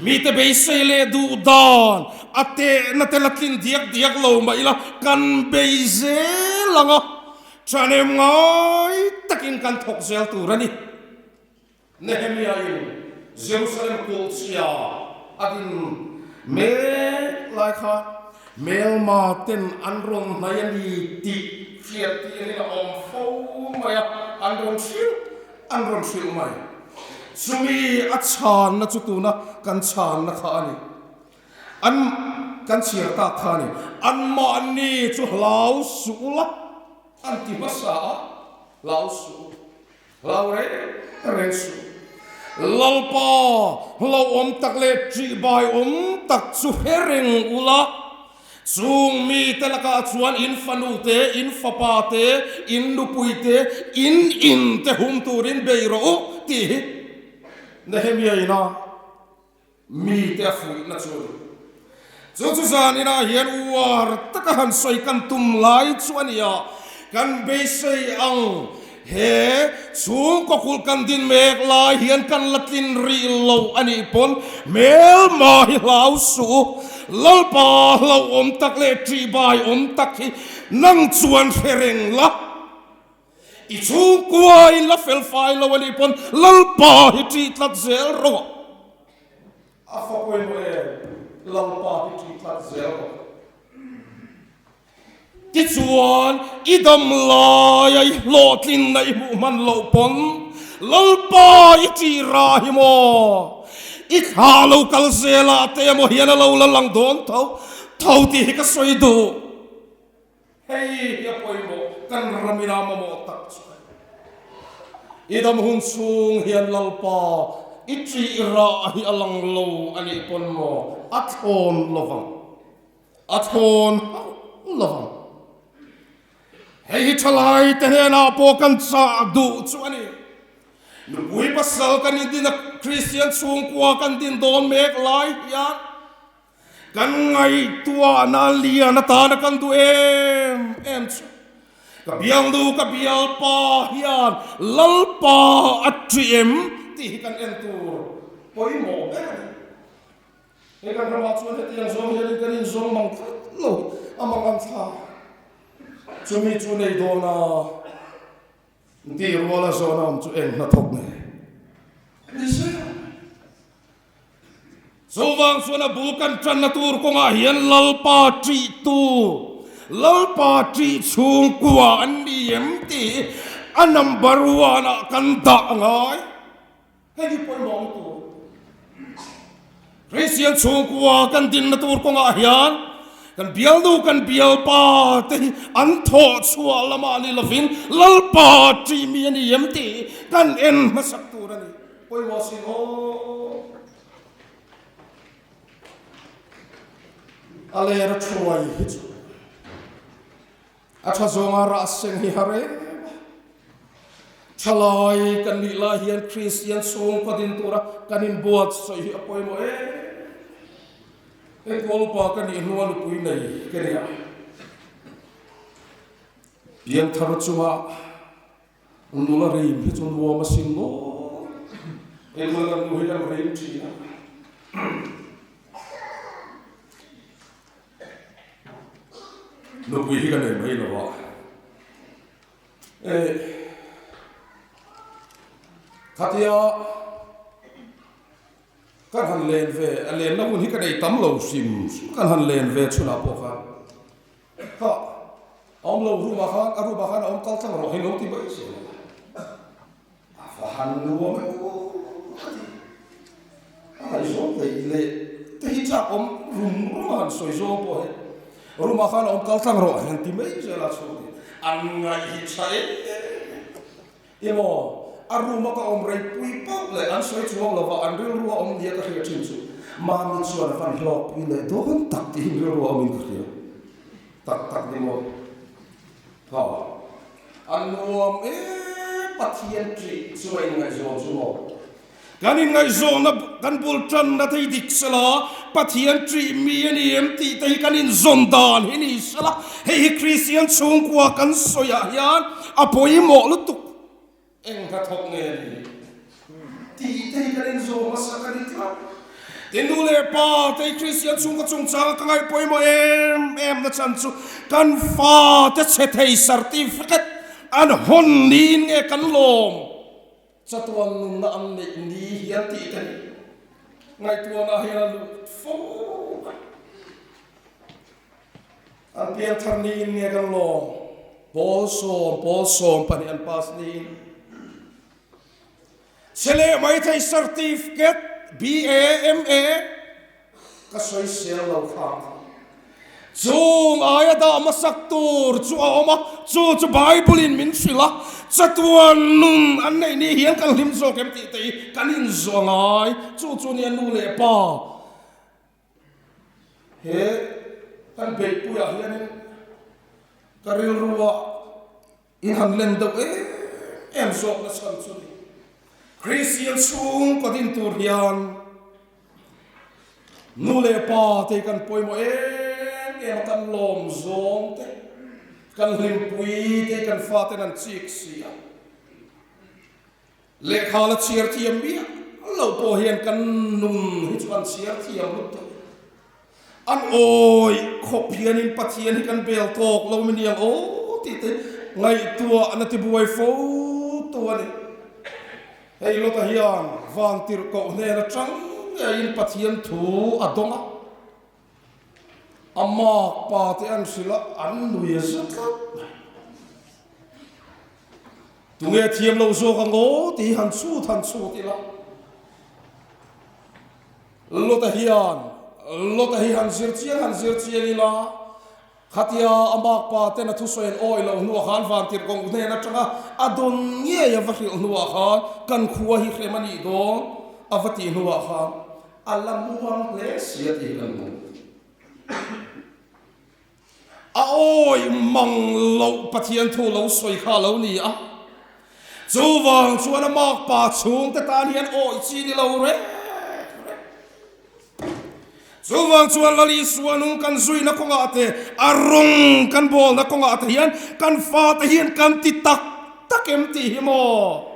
mite beisei leh duh dan a tehna te la tlin diak diak lo mah ila kan bei zel ang a, ṭhahnem ngai takin kan thawk zel tur a ni. Nehemiain Jerusalem kulhchhia a din mek lai kha, hmelma ten an rawn hnai a ni tih hriattirin a awm fo mai a, an rawn hrilh, an rawn hrilh mai. Chumi a chhanna chu tuna kan chhanna kha a ni. An kan chhiar tak kha a ni. Anmahni chu hlau suh la an ti hmasa a, hlau suh. Hlau reng reng suh. Lalpa hlauhawm tak le ṭihbaiawm tak chu hre reng ula. Chung mite lakah chuan in fanu te, in fapa te, in nupui te, in in te hum turin bei rawh u tih hi Nehemiain a mite a fuihna chu a ni. Chu chu zanin a hian uar taka han sawi kan tum lai chu a ni a. Kan beisei ang, he chhungkaw kulh kan din mek lai hian kan la tlin rih lo a nih pawn, hmelma hi hlau suh u. Lalpa hlauhawm tak le ṭihbaiawm tak hi nang chuan hre reng la. I chhungkua in la fel fai lo a nih pawn, Lalpa hi ṭih tlat zel rawh. A fa pawimawh em, Lalpa hi ṭih tlat zel rawh. Tichuan, i dam laia i hlawhtlinna i hmuh hman loh pawn, Lalpa i ṭih rah hi maw, i thla lo kal zela te emaw hian a lo la lang dawn tho, tho tih hi ka sawi duh. Hei hi a pawimawh, kan ramin a mamawh tak chu. I dam hun chhung hian Lalpa i ṭih rah hi a lang lo a nih pawn maw, a thlawn lo vang. A thawn lo vang. Hei hi ṭhalai te hnena po kan chah duh chu a nih. Nupui pasal kan indin a, Kristian chhungkua kan din dawn mek lai hian kan ngaihtuahna lian atana kan duh em em chu. Ka bialnu, ka bialpa hian Lalpa a ṭi em tih hi kan en tur pawimawh ber a ni. Hei kan rama chuan hetiang zawng hianin kan inzawng mang tlat lo a, mang ang thla. Chumi chu nei dawn a, tih ruala zawna awm chu eng hnathawk nge ni se. Chuvang chuan a bul kan ṭanna tur kawngah hian Lalpa ṭihtu, Lalpa ṭih chhungkua an ni em tih a number one-ah kan dah ngai. Hei hi pawimawh tur. Kristian chhungkua kan dinna tur kawngah hian kan bialnu, kan bialpa te hi an thawh chhuah lama ni lovin Lalpa ṭih mi a ni em tih kan en hmasak tur a ni. Pawimawh si maw? A lera thuai hi chu. A ṭha zawnga rah seng hi har em. Ṭhalai kan nih lai hian Kristian chhungkaw din tura kan inbuatsaih hi a pawimawh em. Hei Kawlpa ka nih hnua nupui nei ka nia. Piangthar chunga nula rim hi chu nuam a sin maw? Hei nula nu hi kan rim ṭhin a. Nupui hi ka nei mai lo a. Eh, khatia kan han len ve, a lenna hun hi ka nei tam lo sim, kan han len ve chhuna pawh khan. Kha, a awm lo room-a khan, a room-a khan a awm kal tlang rawh hi lo ti mai se. A va han nuam em aw, a ti. A ngaihzawng hlei le, te hi chak awm rum rum a han sawi zawng pawh hi. Room-a khan a awm kal tlang rawh, han ti mai zel a chhung hi. An ngaih hi ṭha em em. Emaw, a room-a ka awm rei pui pawh le, an sawi chuang lova, an rilru a awm nia ka hriat ṭhin chu. Mami chuan a van hlawkpui leh dawn tak tih hi rilru a awmin ka hria. Tak tak ni maw? Thaw. A nuam e, Pathian ṭih chu a inngaihzawn chu maw? Kan inngaihzawnna, kan bul ṭanna te hi dik sela, Pathian ṭih mi a ni em tih te hi kan inzawn dan hi ni sela, hei hi Kristian chhungkua kan sawiah hian a pawimawh lutuk. Eng hnathawk nge ni? Tih te hi kan inzawn hmasa ka ni tlat. Tin, nu leh pa te hi Kristian chhungkaw chungchanga ka ngaih pawimawh em em na chan chu kan fate chhe thei certificate an hawn niin nge kan lawm? Chatuan nunna an neih ni hian tih te hi ngaihtuahna hian a lut fo. An piangthar niin nge kan lawm? Pawl sawm, pawl sawm pahnih an pass niin. Chhe leh maithei certificate, B A, M A, ka sawi sel lo kha. Chung aia dah hmasak tur chu a awm a, chu chu Bible-in min hrilh a, chatuan nun an neih ni hian kan hlim zawk em tih te hi kan inzawn ngai, chu chu nia nu leh pa. He kan beihpuiah hianin ka rilrua in han len deuh em em zawkna chhan chu ni. Kristian chhungkaw din tur hian nu leh pa te kan pawimawh em em a, kan lawm zawng te, kan hlimpui te, kan faten an chik si a. Lehkha la chhiar thiam miah lo pawh hian kan nun hi chu an chhiar thiam lutuk. An awi khawp hianin Pathian hi kan bel tawk lo mi niang aw tih te ngaihtuahna tibuai fo tu a ni. Hei Lota hian vantirhkoh hnen aṭang ngeiin Pathian thu a dawng a. A makpa te an hrilh a, an nui a za tlat. Tunge thiam lo zawk ang aw tih hi han chhut, han chhut ila. Lota hian, Lota hi han zir chiang, han zir chiang ila. Khatia a makpa ten a thusawi an awi lo hnuah khan vantirhkoh hnen aṭanga a dawn ngei a va hrilh hnuah khan kan khua hi hrem a nih dawn a va tih hnuah khan a la muang hle si a tih kan hmu. a awi mang lo Pathian thu lo sawi kha lo ni a. Chuvang chuan a makpa chhungte tan hian awi chi ni lo reng. Chuvang chuan Lal Isua hnung kan zuina kawngah te, a rung kan bawlna kawngah te hian kan fate hian kan ti tak tak em tih hi maw?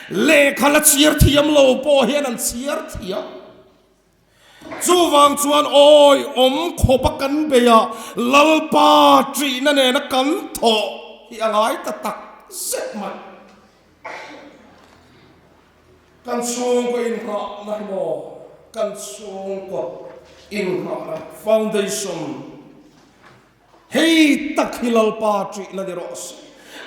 Lehkha la chhiar thiam lo pawh hian an chhiar thiam. Chuvang chuan awi awm khawpa kan bei a, Lalpa ṭihna nena kan thawh hi a ngai ta tak zet mai. Kan chhungkaw innghahna hi maw? Kan chhungkaw innghahna, foundation. Hei tak hi Lalpa ṭihna ni rawh se.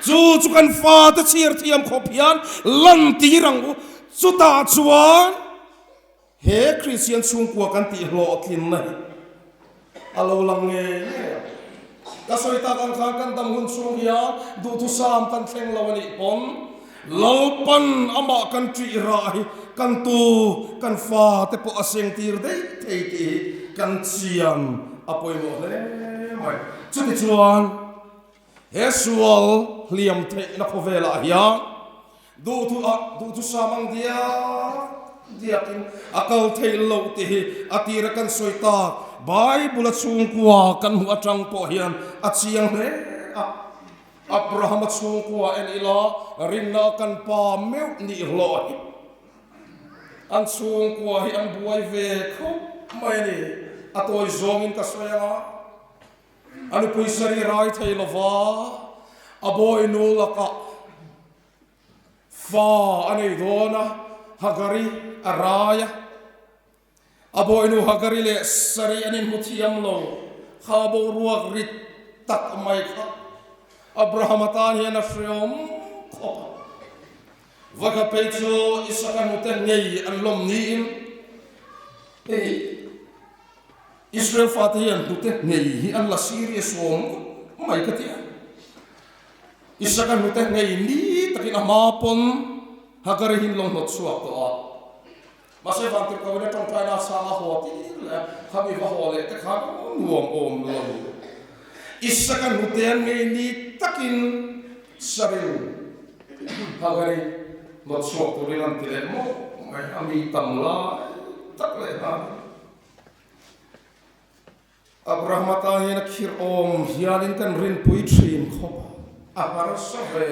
Chu chu kan fate chhiar thiam khawp hian lan tir ang u. Chutah chuan he Kristian chhungkua kan tih hlawhtlinna hi a lo lang ngei ngei a. Ka sawi tak ang khan kan dam hun chhung hian duhthusam kan thleng lo a nih pawn, Lalpan amah kan ṭih rah hi kan tu kan fate pawh a seng tir daih thei tih hi kan chian a pawimawh hle mai. Chutichuan he sual hliam theihna khawvelah hian duhthu, a, duhthusam ang diak diakin a kal thei lo tih hi a tira kan sawi tak. Bible-a chhungkua kan hmuh atang pawh hian a chiang hle a. Abrahama chhungkua en ila, rinna kan pa meuh nih hlawh hi. An chhungkua hi an buai ve khawp mai a ni. A tawi zawngin ka sawi ang a. A nupui Sari rai thei lova, a bawinu laka fa a nei dawn a, Hagari a rai a. A bawinu Hagari leh Sari an inhmu thiam lo, kha boruak rit tak mai kha Abrahama tan hian a hreawm khawp a. Vakhat phei chu Isaka hnute ngei an lawm niin, hei, Israel fate hian hnute ngei hi an la serious awm mai ka ti a. Isaka hnute ngei ni takin a hma pawn Hagari hin lo hnawt chhuak tawh a. Mahse, vantirhkohna ṭawngṭaina chang a haw ti le, khami va haw leh te khan nuam awm lo. Isaka hnute an ngei ni takin Sarin Hagari hnawt chhuak turin an ti leh maw, mai a mi tam lai tak leh a. Abrahama tan hian a khirh awm hianin kan rinpui ṭhin khawp a, a harsa ve.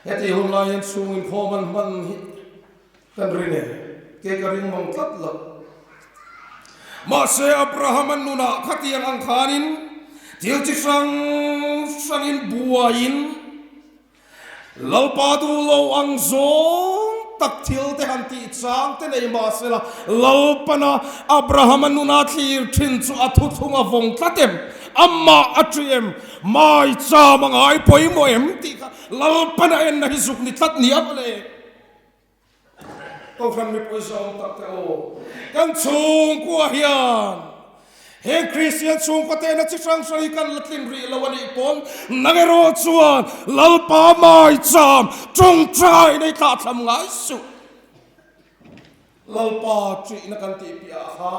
Heti hun lai hian chhung inkhawm an hman hi kan ring e, kei ka ring mang tlat lo. Mahse, Abrahama nunah khatiang ang khanin thil chi hrang hrangin buaiin, Lalpa duh lo ang zawng tak thil te han tih chang te nei mah sela, Lalpan Abrahama nuna thlir ṭhin chu a thuthlung a vawng tlat em? Amah a ṭi em? Maicham a ngai pawimawh em tih kha Lalpan enna hi zuk ni tlat ni a le. Kohran mipui zawng tak te aw, kan chhungkua hian, he Kristian chhungkaw te na chi hrang hrang hi kan la tlin rih lo a nih pawn, nang erawh chuan Lalpa maicham ṭawngṭaina i thlahthlam ngai suh. Lalpa ṭihna kan tih piah kha,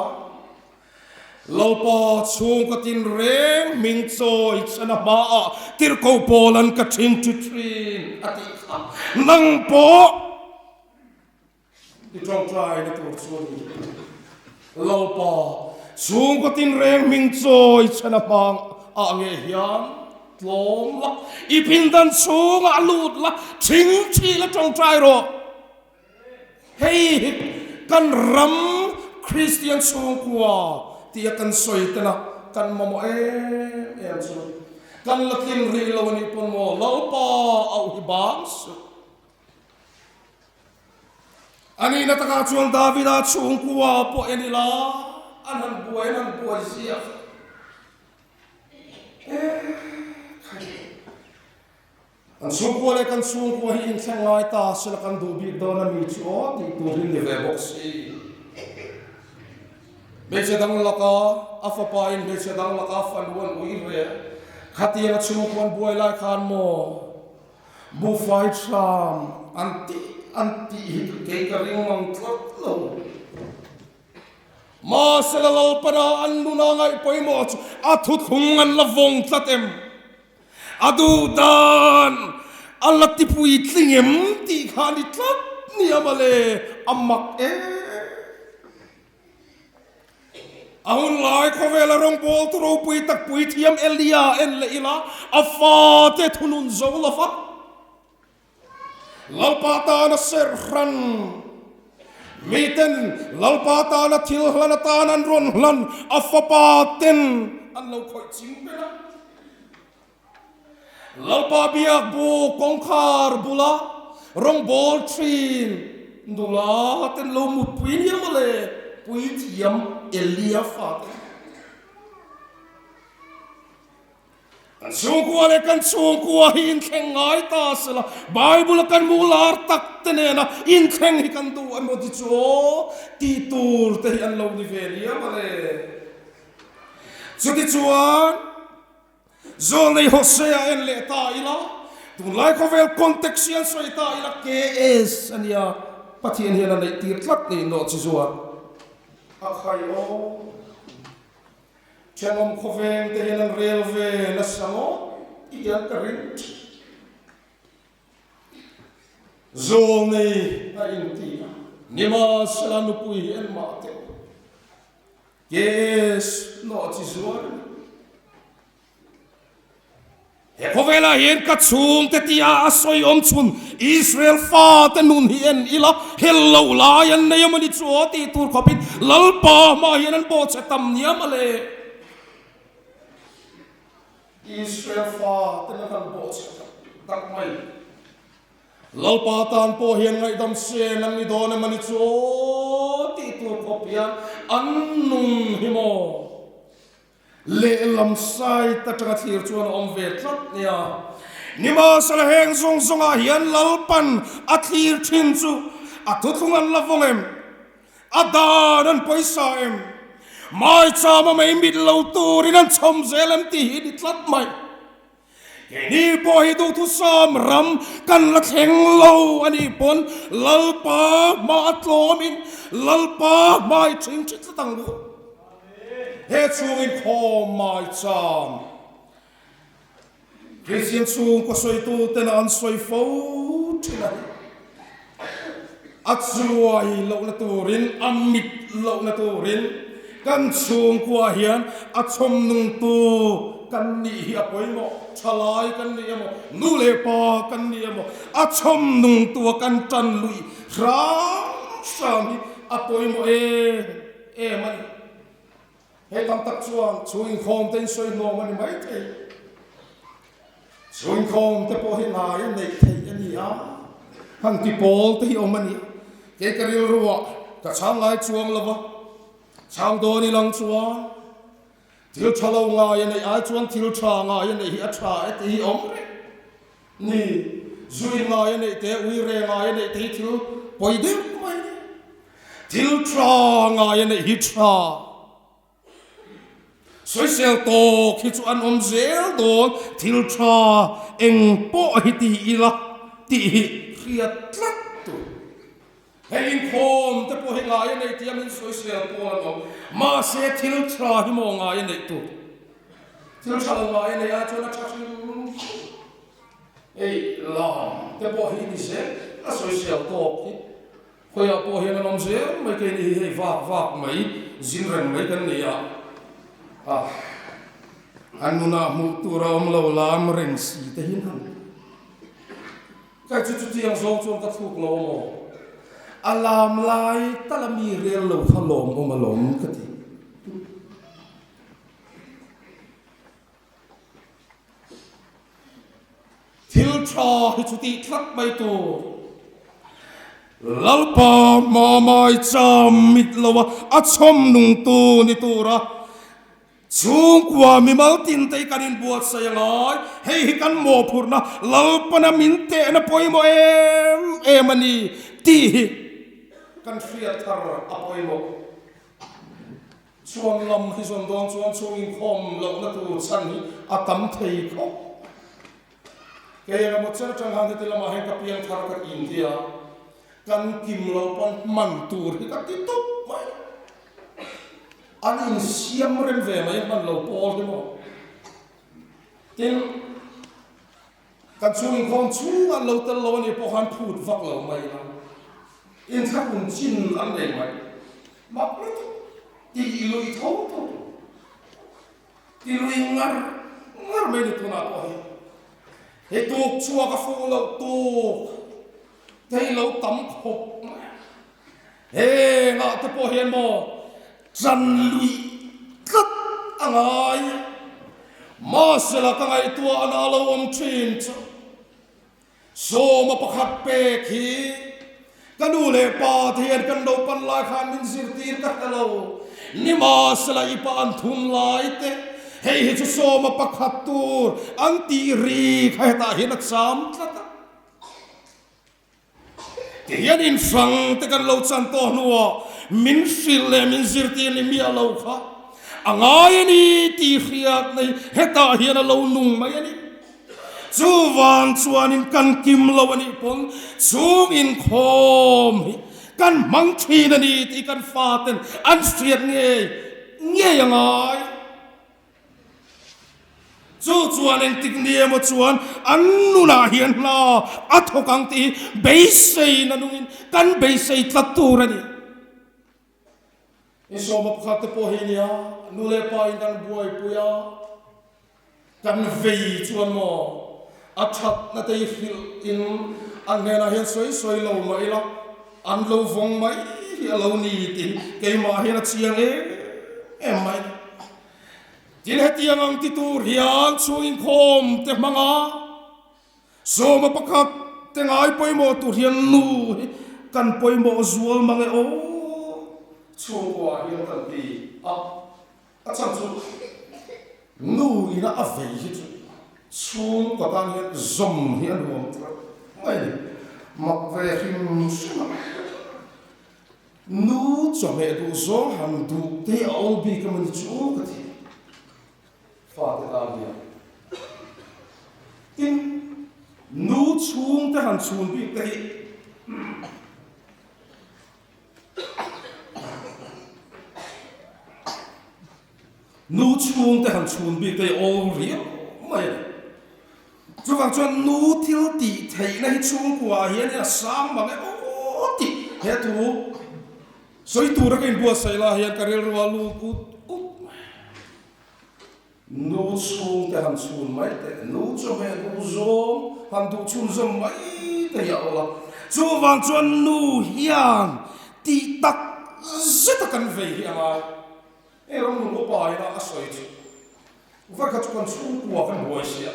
Lalpa chhungkaw tinreng hming chawi chena hmaah tirhkoh pawl an ka ṭhingṭhi ṭhin a tih kha, nang pawh i ṭawngṭaina tur chu a ni. Lalpa chhungkaw tinreng hming chawi chena hmaah nge hian tlawm la, i pindan chhungah lut la, ṭhingṭhi la ṭawngṭai rawh. Hei hi kan ram Kristian chhungkua tia kan sawi tena kan mamawh em em chu. Kan la tlin rih lo a nih pawn maw, Lalpa auh hi bang suh. A nihna taka chuan Davida chhungkua pawh en ila, an han buai, an han buai zia. Eh, khai. An chhungkua leh kan chhungkua hi inthleng ngai ta sela kan duh bik dawn a ni chu aw, tih tur hi ni ve bawk si. Hmeichhe dang laka a fapa in hmeichhe dang laka fanu an ui ve. Khatianga chhungkuan buai lai khan maw, bufai ṭham an tih, an tih hi kei ka ring mang tlat lo. Mahse, Lalpan a an nuna ngaih poimaw chu a thuthlung an la vong tlat em? A dudan an la tipui tling em ti kha ni tlat ni am a le, a mak e. A hun lai khawvela rongbawltu ropui tak puithiam Elia en le ila, a fate thunun zo lo va. Lalpa tan a ser hran. Miten Lalpa tan a thil hlan a tan an ron hlan a fapa ten an lo khoi ching pela. Lalpa biakbuk kawngkhar bula rongbawl ṭhin dula ten lo mutpui ni am a le, puithiam Elia fate. Kan chungkua le kan chungkua hi inthleng ngai ta sela, Bible kan mu lar tak te nena inthleng hi kan duh a maw ti chu, ti tur te hi an lo ni ve ni am a le. Chuti chuan, Zawlnei Hosea en le ta ila, tunlai khawvel context hi an sawi ta ila, K S a nia, Pathian hian a neih tir tlat ni naw chi zuan. A khai aw. Ṭhangawm khawveng te hian an rel ve nasa maw, i hian ka ring. Zawlnei a inti a, nimahsela nupui hi en mah teh. K S naw chi zuan. He khawvela hian ka chhungte tia a sawi awm chun Israel fate nun hi en ila, hel lo lai an nei am a ni chu aw ti tur khawpin Lalpa hma hian an bawhchhe tam ni am a le. Israel fate nan han bawhchhe tak mai. Lalpa tan pawh hian ngaihdam sen an ni dawn em a ni chu aw ti tur khawp hian an nun hi maw, lehlam side aṭanga thlir chuan a awm ve tlat nia. Nimahsela heng zawng zawngah hian Lalpan a thlir ṭhin chu a thuthlung an la vawng em? A dan an pawisa em? Maicham a mei mit lo turin an chhawm zel em tih hi ni tlat mai. Keini pawh hi duhthusam ram kan la thleng lo a nih pawn, Lalpa hma a tlawmin Lalpa hma hi ṭhing ṭhin tlat ang u. He chhung inkhawm maicham Kristian chhungkaw sawituten an sawi fo ṭhin a. A chuai lohna turin, a mit lohna turin, kan chhungkua hian a chhawm nungtu kan nih hi a pawimawh, ṭhalai kan nih emaw, nu le pa kan nih emaw, a chhawm nungtua kan ṭan lui hram hram hi a pawimawh em em a ni. Hei tam tak chuan chhung inkhawm te in sawi hnawm a ni mai thei. Chhung inkhawm te pawh hi ngai a neih theih a ni a. Hang ti pawl te hi awm a ni. Kei ka rilruah ka chhang ngai chuang lo va. Chhang dawn ilang chuan thil ṭha lo ngai a neih ai chuan thil ṭha ngai a neih hi a ṭha e tih hi awm reng. Ni, zu in ngai a neih te, uire ngai a neih te hi thil pawi deuh mai ni. Thil ṭha ngai a neih hi ṭha. Sawisel tawk hi chu an awm zel dawn, thil ṭha eng pawh hi ti ila tih hi hriat tlat tur. Hei inkhawm te pawh hi ngai a neih tia min sawisel pawl an awm. Mahse, thil ṭha hi maw ngai a neih tur? Thil ṭha lo ngai a neih a chuan a ṭha hrim. Ei, lam te pawh hi ni zel, a sawisel tawk hi. Khawiah pawh hian an awm zel mai, keini hi hei vak vak mai, zin reng mai kan ni a. A, an nuna hmuh tura awm lo lam reng si te hi an. Kei chu chutiang zawng chuan ka thluk lo maw? A lam lai tala mi rel lo kha lawm awm alawm ka ti. Thil ṭha hi chu tih tlat mai tur. Lalpa hma maicham mit loa a chhawm nungtu ni tura chhungkua mimal tin te hi kan inbuatsaih a ngai. Hei hi kan mawphurna, Lalpan a min tehna pawimawh em em a ni tih hi kan hriat thar a pawimawh. Chuan lam hi zawn dawn chuan chhung inkhawm lohna tur chhan hi a tam thei khawp. Kei eng emaw chen aṭang han heti lamah hian ka piang thar ka intia, kan kim lo pawn hman tur hi ka ti tawp mai. An insiam rem ve mai hman lo pawl hi maw. Tin, kan chung inkhawm chunga lo tel lo a ni pawh khan phut vak lo mai la. Inthlahrung chin an nei mai. Mak lutuk. Ti lui tho tho. Ti lui ngar ngar mai ni tuna pawh hi. He tuk chhuak a fu lo tuk. Thei lo tam khawp. He ngah te pawh hian maw, chan lui tlat a ngai. Mahsela ka ngaihtuah a na lo awm ṭhin chu. Sawma pakhat pek hi ka nu le pa te hian kan lo pan lai khan min zirtir ka hre lo. Ni mahsela i pa an thum lai te. Hei hi chu sawma pakhat tur an tih ri kha hetah hian a cham tlat a. Ti hian in hrang te kan lo chan tawh hnuah min hrilh leh min zirtir ni miah lo kha a ngai a ni tih hriatna hi hetah hian a lo nung mai a ni. Chuvang chuanin kan kim lo a nih pawn chung inkhawm hi kan hmang ṭhin a ni tih kan faten an hriat ngei ngei a ngai. Chu chuan engtik ni emaw chuan an nunah hian hla a thawk ang tih beiseina nungin kan beisei tlat tur a ni. I sawma pakhat te pawh hi nia, nu le pain kan buaipui a, kan vei chuan maw a ṭhatna te hrilhin an hnenah hian sawi sawi lo mai la, an lo vawng mai hi a lo ni tih keimah hian a chiang em em mai. Tin, hetiang ang ti tur hian chung inkhawm te hmanga sawma pakhat te ngai pawimawh tur hian nu hi kan pawimawh zual mang e aw. Chhungkua hian kan ti a, a chhan chu nu ina a vei hi chu chhungkaw tan hian zawm hi a nuam tlat mai ni. Mak ve hrim hrim a. Nu chawhmeh duh zawng han duh te a awl bik a mani chu ka ti. Fate tan hian. Tin, nu chhung te han chhun bik te hi. Nu chhung te han chhun bik te awl riau mai a. Chuvang chuan nu thil tih theihna hi chhungkua hian a sang mang e aw tih he thu sawi tura ka inbuatsaih la hian ka rilru a lut ut ut mai. Nu chhung te han chhun mai te, nu chawhmeh duh zawng han duh chhun zawm mai te hi a awl a. Chuvang chuan nu hian tih tak zeta kan vei hi a ngai. Ei ram nun upa ina a sawi chu. Vawi khat chu kan chhungkua kan buai sia.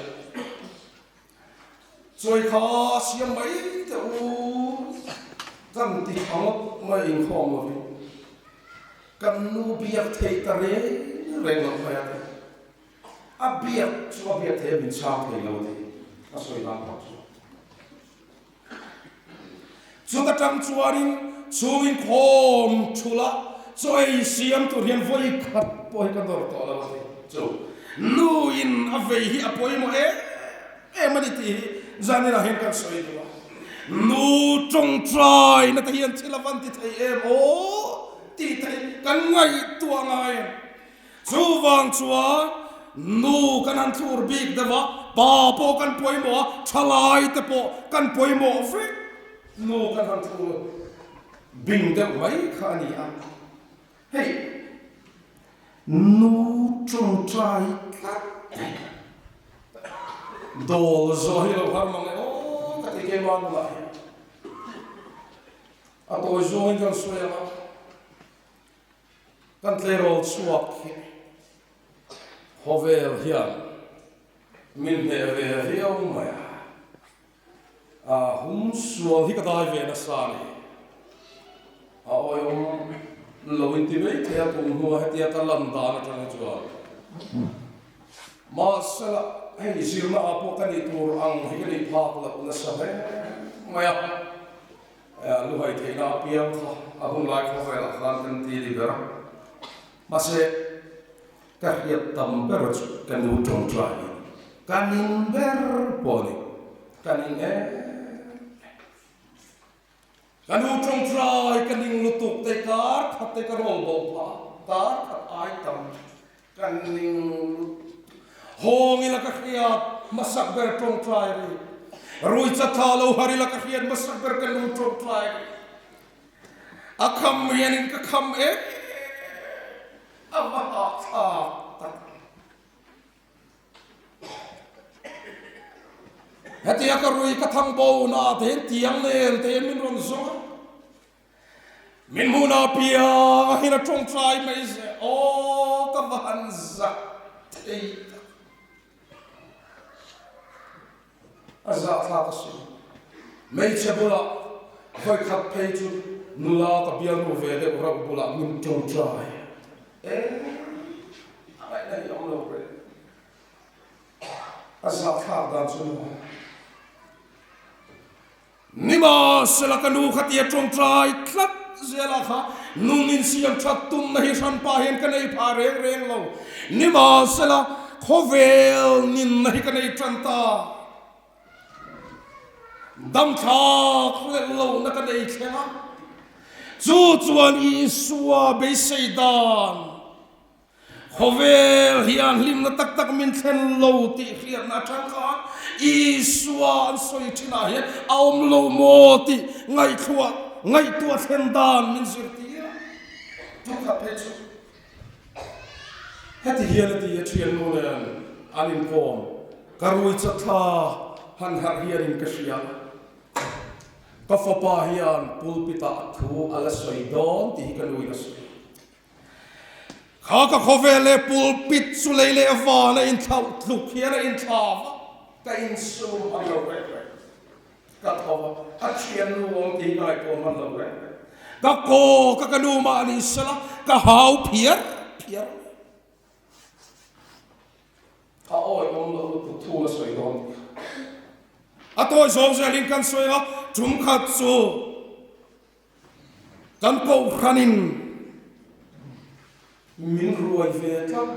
Chaw kha siam mai te u. Kan ti thangawt mai inkhawm lovin. Kan nu biak thei ta reng reng lo mai a. A biak chu a biak thei min chang thei lo ti. A sawi lam pawh chu. Chuta ṭang chuanin chung inkhawm ṭhula chaw ei siam tur hian vawi khat pawh hi ka nawr tawh lo a ti. Chu nuin a vei hi a pawimawh em em a ni tih hi zaninah hian kan sawi duh a. Nu ṭawngṭaina te hian thil a van ti thei em aw tih te hi kan ngaihtuah ngai. Chuvang chuan nu kan han thlur bik deuh a, pa pawh kan pawimawh a, ṭhalai te pawh kan pawimawh vek. Nu kan han thlur bing deuh mai kha a ni a. Hei, nu ṭawngṭai tlat. Dawl zawh hi lo har mang e aw ka ti keima nunah hian. A tawi zawngin kan sawi ang a. Kan tleirawl chhuak hi khawvel hian min hneh ve riau mai a. A hum sual hi ka dai ve nasa a ni. A awi awm lo inti mai thei a, tum hnua hetia ka lan dan aṭang chuan. Mahsela, hei zirna a pawh ka nih tur ang hi ka nih phak loh nasa hle mai a. Eh, luhai theihna a piang kha, a hun lai khawvelah khan kan ti ni ber. Mahse, ka hriat tam ber chu ka nu ṭawngṭai hi. Kan in ber pawh ni. Kan in em. Ka nu ṭawngṭai, ka ning lutuk te, kar khat te ka rawl bo pha. Kar khat ai Kan ning hawng ila ka hriat hmasak ber ṭawngṭai ri. Ruoicha thla lo har ila ka hriat hmasak ber ka nu ṭawngṭai ri. A kham hianin ka kham e. A va ha thlak tak. Hetia ka ruoi ka thang bo na te hin tiang nen te hin min rawn zawng a. Min hmuna piang a hin a ṭawngṭai mai zie. Aw, ka va han zak thei tak. A zak thlak a si. Hmeichhe bula vawi khat phei chu nula ka bialnu ve deuh rau bula min ṭawngṭai. E, a ngaina hi awm lo re. A zak thlak dan chu maw. Nimahsela ka nu kha tia ṭawngṭai tlat zel a kha, nung insiam ṭhat tumna hi hranpa hian ka nei pha reng reng lo. Nimahsela khawvel ninna hi ka nei ṭan ta. Dam thlak hlel lohna ka nei thleng a. Chu chuan Isua beisei dan. Khawvel hian hlimna tak tak min thlen lo tih hriatna aṭang khan Isua an sawi ṭhinah hian a awm lo maw tih ngaihtuah, ngaihtuah thlen dan min zir tir a. Tu kha phei chu. Heti hian a ti a, ṭhiannu nen an inkawm. Ka ruoicha thla han harh hianin ka hria. Ka fapa hian pulpit-ah thu a la sawi dawn tih hi ka nuin a sawi. Kha ka khawvel le pulpit chu lei le vana inthlauh tluk hian a inthlauh a, ka insum hman lo reng reng. Ka tho a, a ṭhiannu awm tih ka ngaihtuah hman lo reng reng. Ka kaw ka, ka nu mah ni sela, ka hau phiar phiar. A awi awm lo lutuk thu la sawi dawn. A tawi zawng zelin kan sawi a, ṭum khat chu kan kohhranin min ruai ve tlat.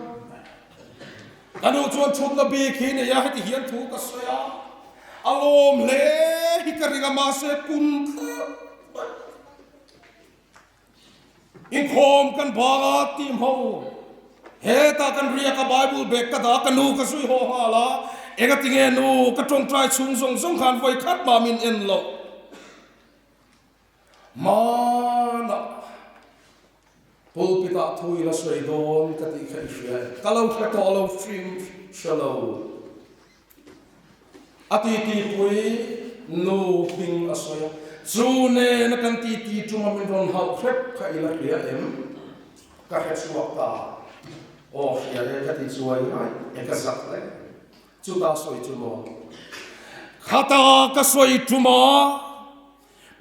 Ka nu chuan ṭhutna bik hi nei a, heti hian thu ka sawi a. A lawm hle hi ka ring a, mahse kun tlat. Inkhawm kan banga tih hmo. Heta kan riak a, Bible bag ka dah a, ka nu ka zui haw nghal a. Enga ti nge nu, ka ṭawngṭai chhung zawng zawng khan vawi khat mah min en lo. Hmana pulpit-ah thu i la sawi dawn ka tih kha i hria em? Ka lo hre tawh lo, hrim hre lo. A titipui nu hming a sawi a. Chu nena kan titi ṭuma min rawn hauh hrep kha i la hria em? Ka hre chhuak ta. Aw, hria e ka ti chuai ngai e, ka zak le. Chuta sawi chu maw? Khata ka sawi ṭuma.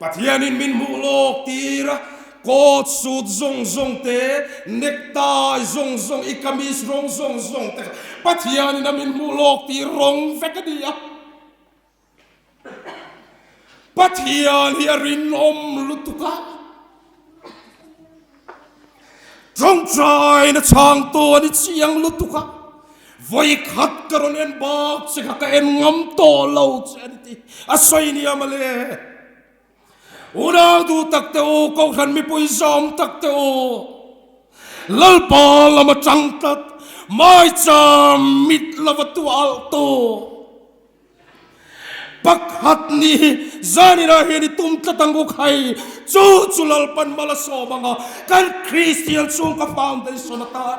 Pathianin min hmuh lawk tir a, coat suit zawng zawng te, necktie zawng zawng, i kamis rawng zawng zawng te, Pathianin a min hmuh lawk tir rawng vek a ni a. Pathian hi a rinawm lutuk a. Ṭawngṭaina chhang tawh a ni chiang lutuk a. Vawi khat ka rawn en bak che kha ka en ngam tawh lo che a ni tih a sawi ni a maw le. Unau duh tak te u, kohhran mipui zawm tak te u, Lalpa lama ṭang tlat, maicham mit lova tualtu. Pakhat ni hi zanina hian i tum tlat ang u khai, chu chu Lalpan mal a sawm anga, kan Kristian chhungkaw foundation atan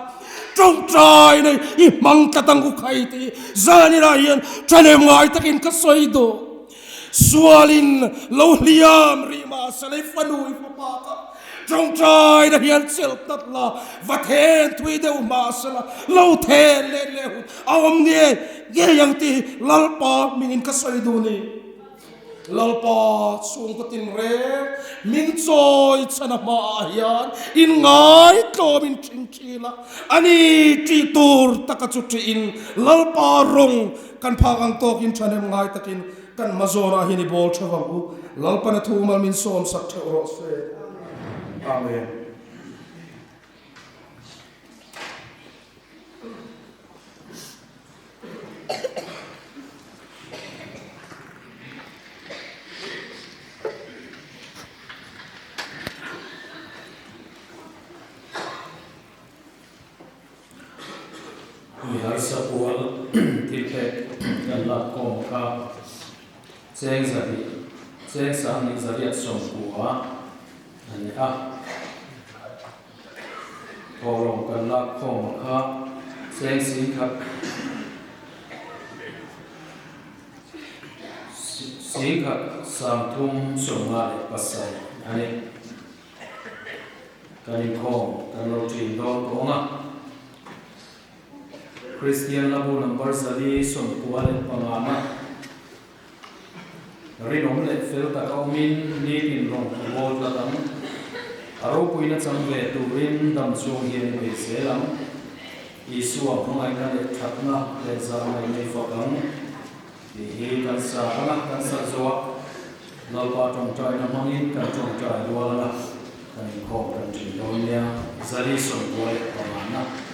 ṭawngṭaina i hmang tlat ang u khai tih zanina hian ṭhahnem ngai takin ka sawi duh. Sualin lo hliam rih mahse le, i fanu i fapa kha ṭawngṭaina hian chel tlat la, va then thui deuh mahse la, lo then let leh hun a awm ngei ngei ang tih Lalpa hmingin ka sawi duh ni. Lalpa chhungkaw tinreng min chawi chhan a hmaah hian in ngaitlawm in ṭhingṭhi la, a ni tih tur taka chu ṭiin Lalpa rawng kan phak ang tawkin ṭhahnem ngai takin kan hma zawnah hian i bawl ṭha vang u. Lalpan a thu mal min sawm sak theuh rawh se. Amen. Khawm kha cheng zahni, cheng sanghni zariat sawmkua a ni a. Thawlawm kan lak khawm kha cheng singkhat, singkhat sangthum sawmnga le pasari a nih. Kan inkhawm kan lo ṭin dawn tawh ang a. Kristian Labu number zali sawmkua le pangana. Rinawm le fel taka awmin nitin rawng a bawl tlat ang. A ropuina chang ve turin dam chuong hi a ni pei zel ang. Isua hmangaina le ṭhatna le zârngaina ei fak ang. Hi hi kan sa ang a, kan sa zo a. Lalpa ṭawngṭaina hmangin kan ṭawngṭai ruol ang a. Kan inkhawm kan ṭin dawn nia. Zali sawmkua le pangana.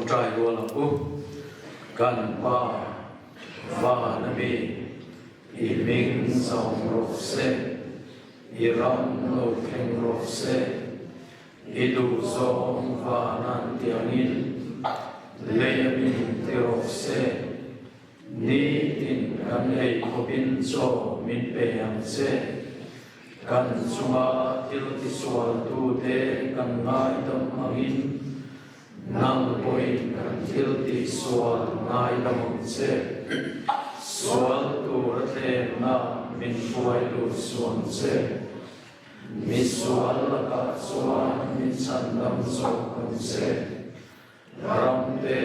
Ṭai ruol a ku. Kan Pa, vana mi, i hming zâwm raw se, i ram lo thleng raw se, i duh zawng vana an ti angin, leia mîn ti raw se, nitin kan ei khawpin chaw mîn pei ang che. Kan chunga thil tisualtute kan ngaidam angin, nang pawhin kan thil tisual ngaidam ang che. Sual tura thlenna mîn buoi lut suong che. Misual lakah chuan mîn chhandam zawk ang che. Ramte